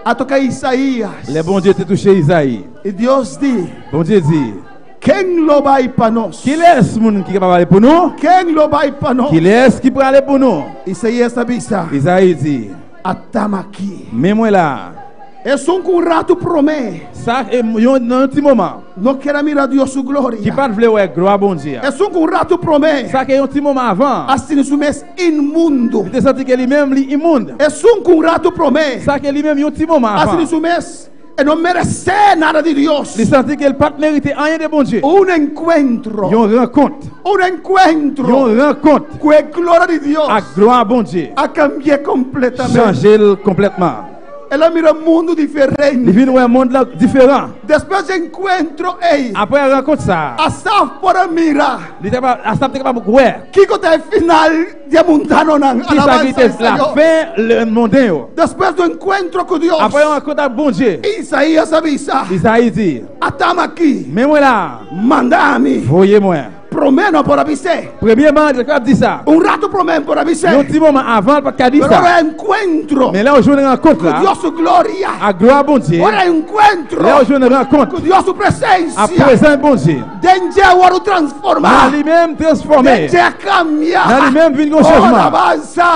a toka Isaías. Lè Bondye te touche Izayi. I Dios di. Bondye di. Ken lo bai pa nos? Kilès moun ki kapab ale pou nou? Ken lo bai pa nos? Kilès ki prale pou nou? Isaías a bisa. Izayi di. Ata'm aki. Men mwen la a. Esun ku un ratu promé. Sa e yon nan yon ti moman. No ker a mira Dios su gloria. Ki pa t vle wè glwa Bondye a. Esun ku un ratu promé. Sa ke yon ti moman avan. A sinti su mes inmundu. Li te santi ke li menm li imond. Esun ku un ratu promé. Sa ke li menm yon ti moman avan. A sinti su mes e no meresé nada di Dios. Li santi ke li pa t merite anyen de Bondye. Un enkuentro. Yon rankont. Un enkuentro. Yon rankont. Ku e gloria di Dios. Ak glwa Bondye. A kambi'é kompletamente. Chanje l konplètman. El a mira mundu diferente. Li vin wè mond lan diferan. Despues di e enkuentro ei. Apre rankont sa a. Asaf por a mira. Li te kapab, Asaf te kapab wè. Kiko ta e final di e mundanonan. Ki sa ki te lafen le monden yo. Despues di un enkuentro ku Dios. Apre yon rankont ak Bondye. Isaías a bisa. Isaí di. Ata'm aki. Men mwen la a. Manda ami. Voye mwen. Promé no por a bis'é. Premyeman, li te kapab di sa. Un ratu promé por a bis'é. Yon ti moman avan, li pa t ka di sa. Pero ora e enkuentro. Men lè ou jwenn rankont la. Ku Dios su gloria. Ak glwa Bondye. Ora e enkuentro. Lè ou jwenn rankont. Ku Dios su presensia. Ak prezans Bondye. Den dje a wòrdu transformá. Nan li menm transfòme. Den dje a kambia. Nan li menm vin gon chanjman. Oh, alabansa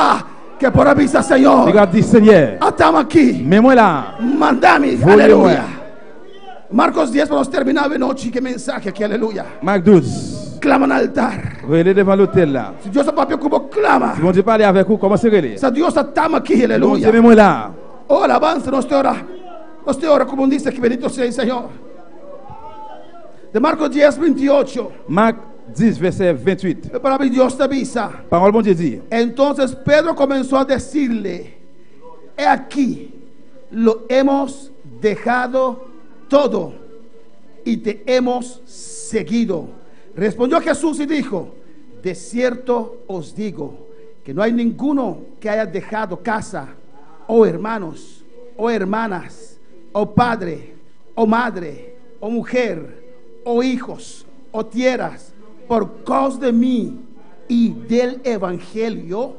ke por a bisa Señor. Li kapab di, Senyè. Ata'm aki. Men mwen la. Manda mi. Voye mwen. Aleluya. Marcos 10 pa nos termina awe nochi ke mensahe aki, aleluya. Mak 12. Clama na altar. Rele devan lotel la. Si Dios a papia ku bo, clama. Si Bondye pale avèk ou, kòmanse rele. Sa Dios a tama aki, aleluya. Bondye men mwen la. Oh, alabanza, nos te ora. Nos te ora como dice que bendito sea el Señor. De Marcos 10, 28. Mak 10, vèsè 28. La palabra de Dios te avisa. Pawòl Bondye di. Entonces Pedro comenzó a decirle, He aquí, lo hemos dejado todo y te hemos seguido. Respondió Jesús y dijo, De cierto os digo que no hay ninguno que haya dejado casa, o hermanos, o hermanas, o padre, o madre, o mujer, o hijos, o tierras, por causa de mí y del Evangelio,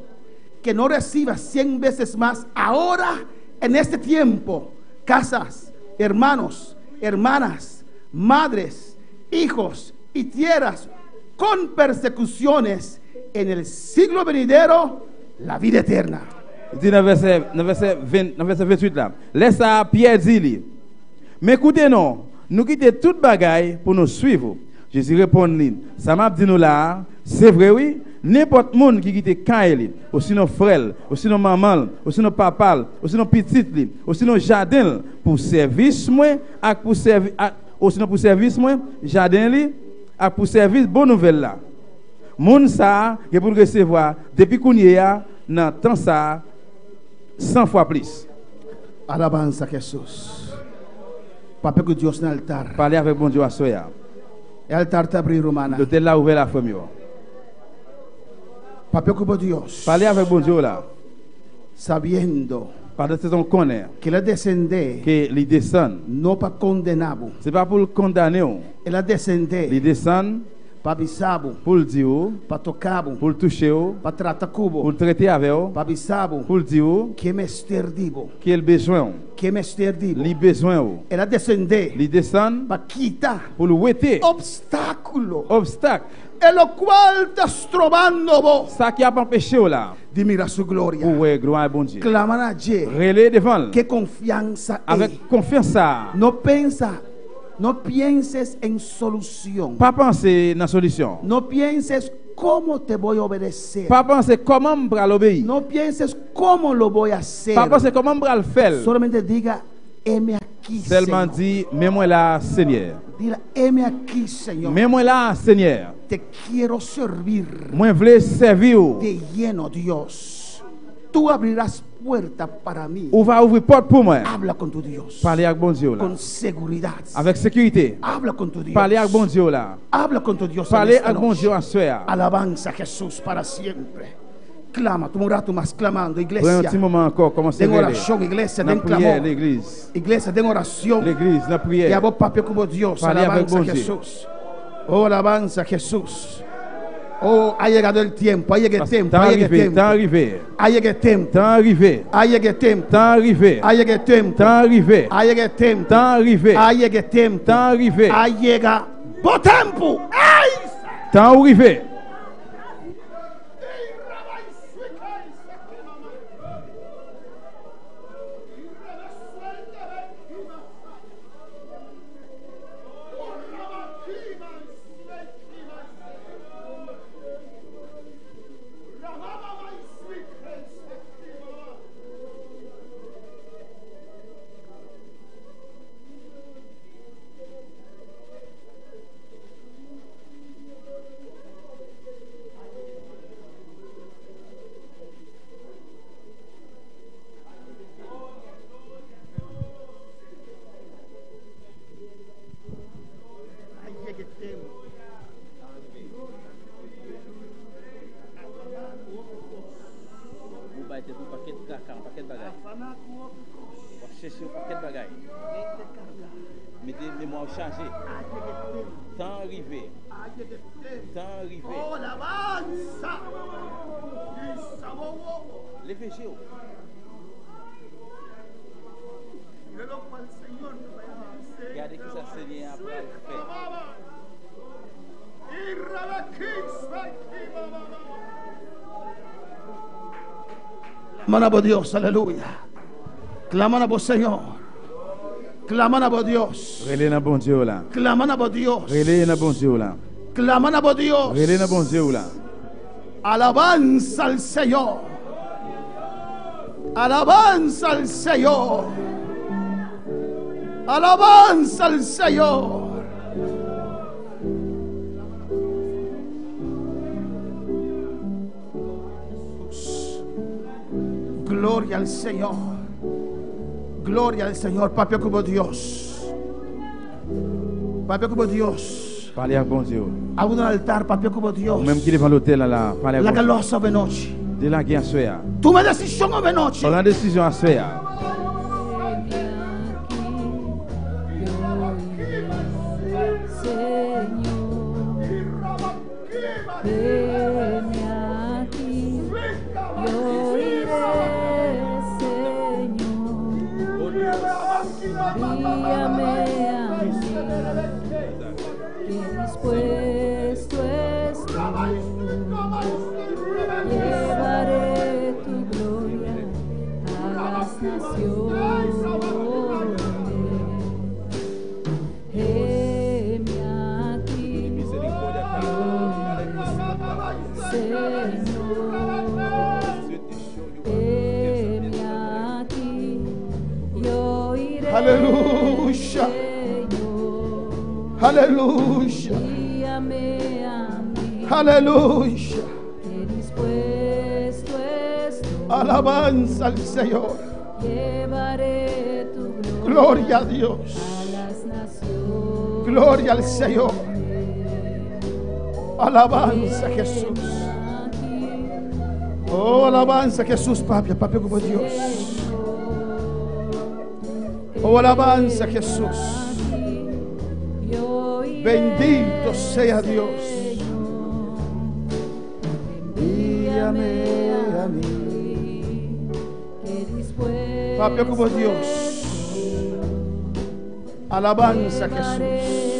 que no reciba cien veces más ahora en este tiempo casas, hermanos, hermanas, madres, hijos y tierras con persecuciones en el siglo venidero la vida eterna. Li di nan vèsè, nan vèsè 20, nan vèsè 28 la, Lè sa a, Pyè di li, Men koute non, nou kite tout bagay pou nou suiv ou. Jezi reponn li, Sa m ap di nou la a, se vre wi, nenpòt moun ki kite kay li, osinon frè l, osinon manman l, osinon papa l, osinon pitit li, osinon jaden l, pou sèvis mwen ak pou sèvi ak osinon pou sèvis mwen, jaden li, ak pou sèvis bon nouvèl la, moun sa a gen pou l resevwa depi kounyeya nan tan sa a 100 fwa plis. Alabanza Jesús. Papia ku Dios na altar. Pale avèk Bondye aswè a. E altar ta abri rumannan. Lotèl la ouvè la frè m yo. Papia ku bo Dios. Pale avèk Bondye w la. Sabiendo. Pandan se tan ou konnen. Ke el a desendé. Ke li desann. No pa kondená bo. Se pa pou l kondane w. El a desendé. Li desann. Pa bisa bo. Pou l di ou. Pa toka bo. Pou l touche w. Pa trata ku bo. Pou l trete avè w. Pa bisa bo. Pou l di ou. Ke mester di bo. Ke l bezwen w. Ke mester di bo. Li bezwen ou. El a desendé. Li desann. Pa kita. Pou l wete. Obstákulo. Obstak. E lokual ta strobando bo. Sa ki ap anpeche w la. Di mira su gloria. Pou wè glwa Bondye. Klama na dje. Rele devan l. Ke konfiansa ei. Avèk konfyans sa a. No pensa, no pienses en solucion. Pa panse nan solisyon. No pienses como te voy a obedecer. Pa panse kòman m pral obeyi. No pienses como lo voy a hacer. Pa panse kòman m pral fè l. Solamente diga, heme aquí, Señor. Sèlman di, Men mwen la a, Senyè. Diga, heme aquí, Señor. Men mwen la a, Senyè. Te quiero servir. Mwen vle sèvi ou. De lleno, Dios. Tú abrirás puerta para mí. Ou va ouvri pòt pou mwen. Habla con tu Dios. Pale ak Bondye w la. Con seguridad. Avèk sekirite. Habla con tu Dios. Pale ak Bondye w la. Habla con tu Dios en Pale esta ak Bondye w noche. aswè a. Alabanza a Jesús para siempre. Clama, tuma un rato mas clamando, Pran yon iglesia. ti moman ankò, kòmanse Den rele. oracion, iglesia, Nan den priyè, clamor. legliz. Iglesia, den oracion. Legliz, nan priyè. Ya bo papia cu bo Dios. Pale avèk Alabanza a Bondye. Jesús. Oh, alabanza a Jesús. Oh, ha llegado el tiempo, ha llegado el tiempo, Tan ha llegado el rive, tiempo. tan rive. Ha llegado el tiempo. Tan rive. Ha llegado el tiempo. Tan rive. Ha llegado el tiempo. Tan rive. Ha llegado el tiempo. Tan rive. Ha llegado el tiempo. Tan rive. Ha llegado bo tempo. Ay! Tan ou rive. Ou bay tèt ou pakèt traka, yon pakèt bagay. W ap chèche yon pakèt bagay. Mete memwa w chaje. Tan an rive. Tan an rive. Leve je w. Gade kisa Senyè a pral fè. Clama na bo Dios, aleluya. Clama na bo Señor. Clama na bo Dios. Rele nan Bondye w la. Clama na bo Dios. Rele nan Bondye w la. Clama na bo Dios. Rele nan Bondye w la. Alabanza al Señor. Alabanza al Señor. Alabanza al Señor. Gloria al Señor. Gloria al Señor. Papia como Dios. Papia como Dios. Pale ak Bondye w. A un altar, papia como Dios. Ou menm ki devan lotèl la la, pale ak Laga Bondye. los awe nochi. De lage aswè a. Tuma desishon awe nochi. Pran desizyon aswè a. Aleluya. Aleluya. Aleluya. Alabanza al Señor. Gloria a Dios. Gloria al Señor. Alabanza a Jesús. Oh, alabanza Jesús, papia, papia como Dios. Oh, alabanza Jesús. Bendito sea Dios. Envíame a mí. Papia como Dios. Alabanza Jesús.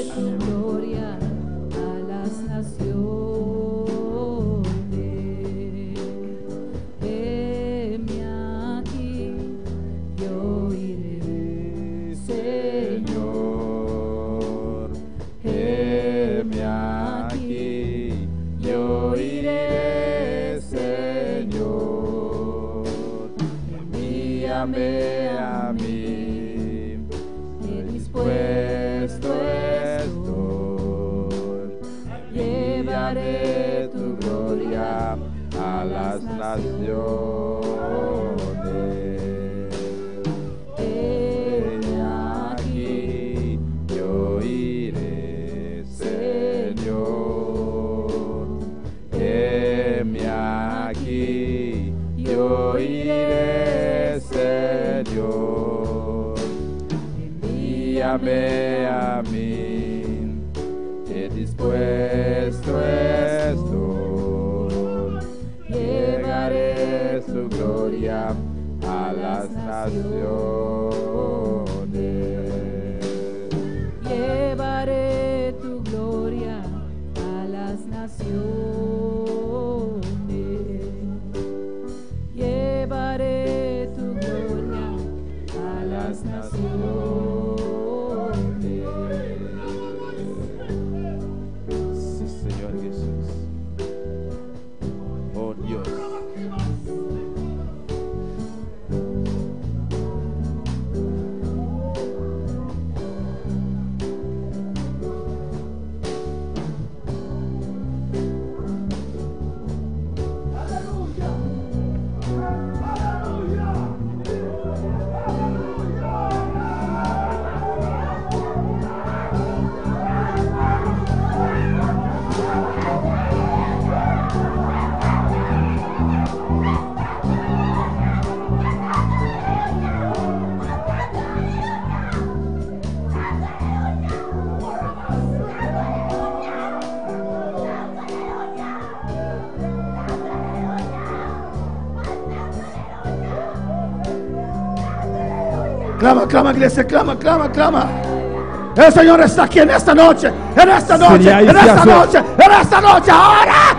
Clama, clama, iglesia, clama, clama, clama. El Señor está aquí en esta noche, en esta noche, en esta noche, en esta noche, ahora.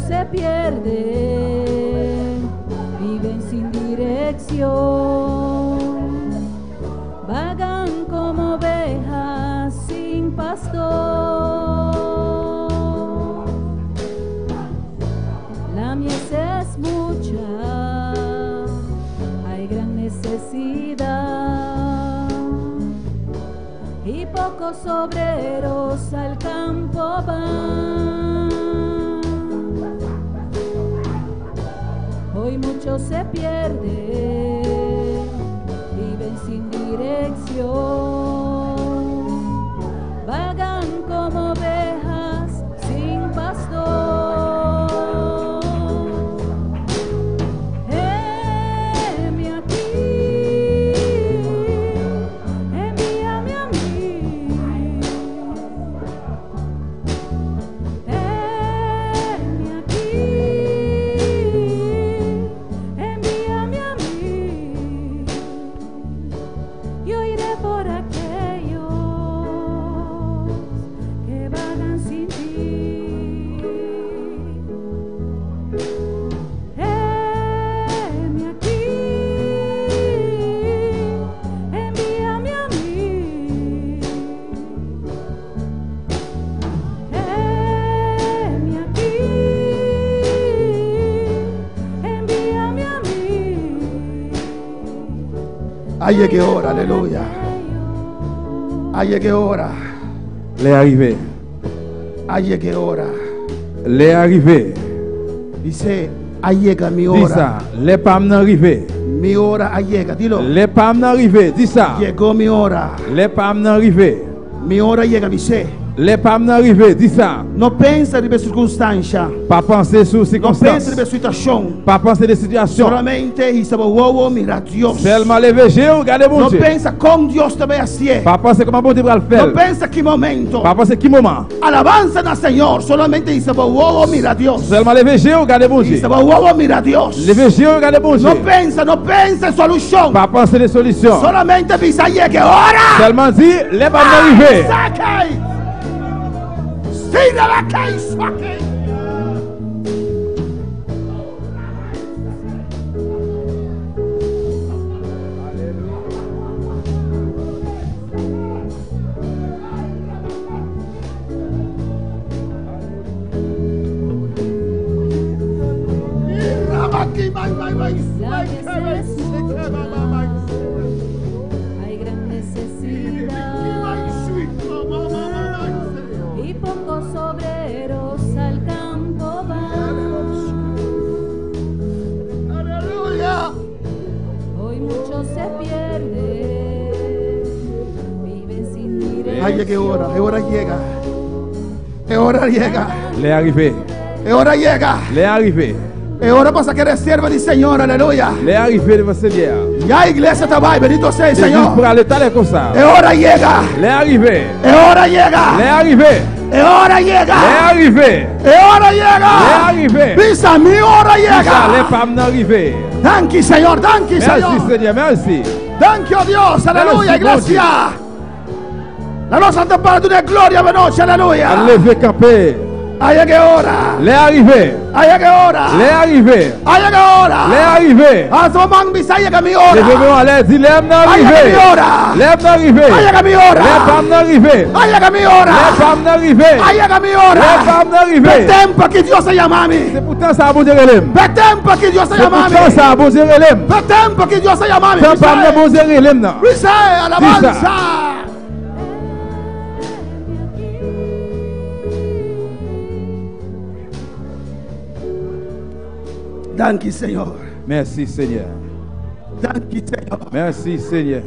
Se pierden, viven sin dirección, vagan como ovejas sin pastor. es mucha, hay gran necesidad y pocos obreros al campo van. Hoy muchos se pierden, viven sin dirección, vagan como ovejas sin pastor. Heme aquí, envíame a mí. Heme aquí, envíame a mí. Yo iré por aquellos que vagan sin ti. Heme aquí, envíame a mí. Heme aquí, envíame a mí. Ay, qué hora, aleluya. Ay, qué hora. Lè arrive. Ay, qué hora. Lè arrive. Dice, ahí llega mi Di hora. sa, lè pa m nan rive. Mi hora ahí llega. Dilo. Lè pa m nan rive, di sa. Llegó mi hora. Lè pa m nan rive. Mi hora llega, dice. Lè pa m nan rive, di sa. No pensa riba circunstancia. Pa panse sou No pensa sikonstans. riba situación. Pa panse de sitiyasyon. Solamente hisa bo wowo, mira Dios. Sèlman leve je ou gade bon No Dye. pensa con Dios te ve así. Pa panse kòman bon Dye pral No fè l. pensa qué momento. Pa panse ki moman. Alabanza al Señor. Solamente hisa bo wowo, mira Dios. Sèlman leve je ou gade bon Dye. Hisa bo wowo, mira Dios. Leve je ou gade bon No Dye. pensa, no pensa en solución. Pa panse de solisyon. Solamente bisa llegue hora. Sèlman di, lè pa m nan rive. Saque. Sira la kai saque. La mies es mucha, hay gran necesidad y pocos obreros al campo van. Aleluya. Hoy muchos se pierden, viven sin Ay, qué hora, dirección. qué hora llega. Qué hora llega. Lè arrive. Qué hora llega. Lè arrive. Es hora para sacar reserva del Señor, aleluya. Lè arrive devan Seyè. Ya iglesia está va, bendito sea el Legliz Señor. prale talè konsa. Es hora llega. Lè arrive. Es hora llega. Lè arrive. Es hora llega. Lè arrive. Es hora llega. Lè arrive. Pisa, mi hora Sa, lè llega. pa m nan rive. Thank you, Señor. Thank you, Merci Señor. Seigneur, merci. Thank you, Dios. Aleluya, Merci, iglesia. La noche santa para tu de gloria, de noche, aleluya. An leve kampe. Ay, qué hora. Lè arrive. Ay, qué hora. Lè arrive. Ay, qué hora. Lè arrive. Ah, su man, bisa, llega mi hora. Leve men anlè, di lè m nan Ay, rive. llega mi hora. Lè m nan rive. Ay, llega mi hora. Lè pa m nan rive. Ay, llega mi hora. Lè pa m nan rive. Ay, llega mi hora. Lè pa m nan rive. Pe tempo que Dios se llama a mí. Se poutan sa bon Dye rele m. Pe tempo que Dios se Se llama a mí. poutan sa bon Dye rele m. Pe tempo que Dios se llama a mí. Tan pa m nan bon Dye rele m nan. Dice, alabanza. Thank you, Señor. Merci Seigneur. Thank you, Señor. Merci Seigneur.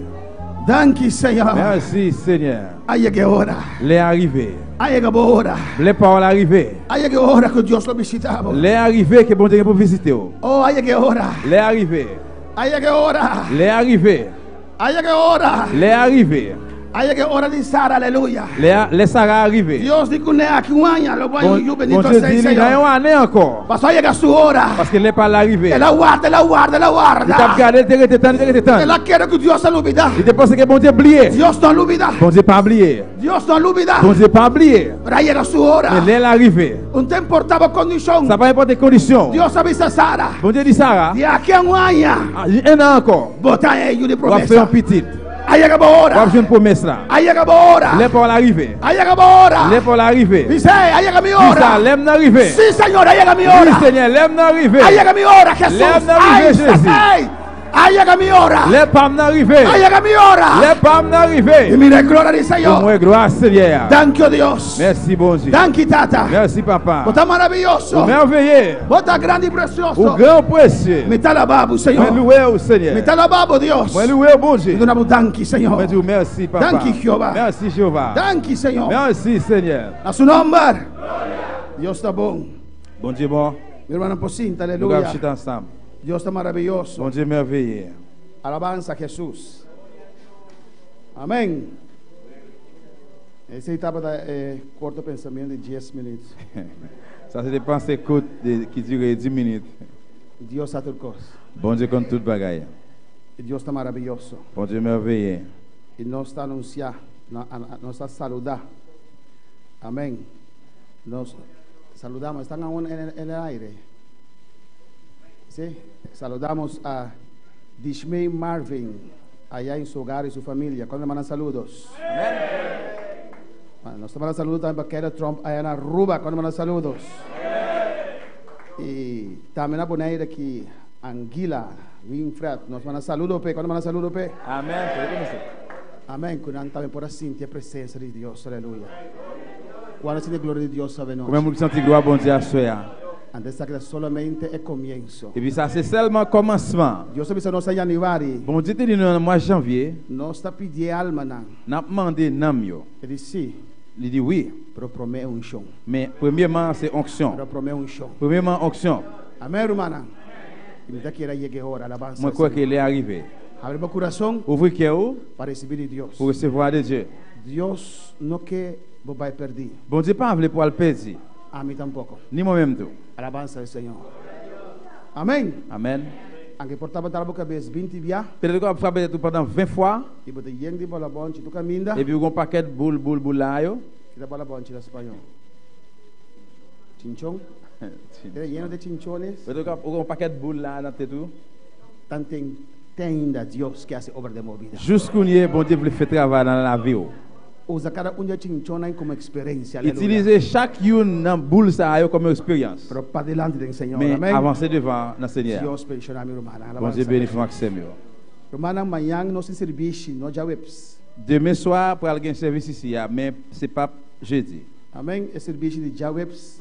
Thank you, Señor. Merci Seigneur. Ay, qué hora. Lè arrive. Ay, qué hora. Lè parole arrive. Ay, qué hora que Dios lo visitaba. Lè arrive ke bon Dye gen pou vizite ou. Oh, ay, qué hora. Lè arrive. Ay, qué hora. Lè arrive. Ay, qué hora. Lè arrive. Ay, qué hora de Sara, aleluya. Lè lè Sarah arrive. Dios dijo que aquí un año lo voy a Bon, yo bon bendito Dieu sea el di li nan Señor. yon ane ankò. Pasó a llegar su hora. Paske lè pa l'arrive. Él la guarda, él la guarda, él la Li tap guarda. gade, te rete tan, te rete Él tan. la quiere que Dios se lo olvida. Li te pense ke bon Dieu bliye. Dios no lo olvida. Bon Dieu pa bliye. Dios no lo olvida. Bon Dieu pa bliye. Pero ahí llega su hora. Men lè l'arrive. Un te importaba condición. Sa pa importe kondisyon. Dios avisa a Sara. Bon Dieu di Sarah, De aquí a un año, ah, un an ankò, bota ellos de wap fè promesa. yon pitit. Ha llegado W ap hora. jwenn pwomès la. Ha llegado hora. Lè pa w la rive. Ha llegado hora. Lè pa w la rive. Dice, ha llegado mi Di sa, hora. lè m nan rive. Sí, Señor, ha llegado mi Wi, hora. Senyè, lè m nan rive. Ha llegado mi hora, Jesús. Lè m nan Ay, rive, Jezi. ay, ha llegado mi hora. Lè pa m nan rive. Ha llegado mi hora. Lè pa m nan Y rive. mire, gloria al Pou Señor. mwen glwa Senyè a. Thank you, Dios. Mèsi Bondye. Thank you, Tata. Mèsi papa. Vos estás Ou maravilloso. mèveye. Vos estás grande y Ou precioso. gran presye. Me está alabado, Mwen Señor. louwe ou Senyè. Me está alabado, Dios. Mwen louwe ou Bondye. Y donamos thank you, Señor. Mwen di ou mèsi papa. Thank you, Jehová. Mèsi Jewova. Thank you, Señor. Mèsi Senyè. A su nombre. Dios está bon. Bondye bon. Mi hermano Pocinta, Nou kap aleluya. chita ansanm. Dios está maravilloso. Bondye mèveye. Alabanza a Jesús. Amén. Esa etapa de eh, corto pensamiento de 10 minutos. Sa se te panse kout de, ki dire 10 minit. Dios hace cosas. Bondye konn tout bagay. Y Dios está maravilloso. Bondye mèveye. Y nos está anunciando, no, nos está saludando. Amén. Nos saludamos. Están aún en el, en el aire. Sí. Saludamos a Dishmey Marvin, allá en su hogar y su familia. Cuando le mandan saludos. Bueno, nos mandan saludos también para Kelly Trump allá en Aruba. Cuando mandan saludos. Y también a poner aquí Anguila, Winfred. Nos mandan saludos, pe. Cuando mandan saludos, pe. Amen. Amén. Con también por sentir la presencia de Dios. Aleluya. Cuando siente gloria de Dios, sabe no. Konbyen moun ki santi glwa Bondye aswè a? Antes de que solamente el comienzo. Epi sa se sèlman kòmansman. Dios avisa nos en Januari. Bondye te di nou nan mwa janvye, No está pidiendo alma nan. n ap mande nanm yo. Él dice sí, Li di wi, pero promete unción. men premyeman se onksyon. Pero promete unción. Premyeman onksyon. Amén, hermana. Y me quiera llegue ahora, alabanza. Mwen al kwè Señor. ke lè a rive. Abrimos corazón Ouvri kè ou para recibir de Dios. pou resevwa de Dye. Dios no que vos vais a perder. Bondye pa vle pou al pèdi, A mí tampoco. ni mwen menm tou. Alabanza al Señor. Amén. Amen. Aunque portaba tal boca vez 20 via Petèt ou ap frape tèt ou pandan 20 fwa, y bote yendi bola bonchi tu caminda. epi ou gon pakèt boul boul boul la yo. Quita bola bonchi en español. Chinchón. Era lleno de chinchones. Petèt ou gon pakèt boul la nan tèt ou. Tanto entienda Dios que hace obra de movida. Jous kounye Bondye vle fè travay nan lavi ou. Usa cada un de chinchona como experiencia. Aleluya. Itilize chak youn nan boul sa yo kòm eksperyans. Pero para delante del Señor. Men Amén. avanse devan nan Senyè a. Dios bendiga a mi hermana. Bondye Alabanza. beni frè m ak sè m yo. Hermana, mañana no se servicio, no ya webs. Demen swa pral gen sèvis isi a, men se pap jedi. Amén. El servicio de Jawebs.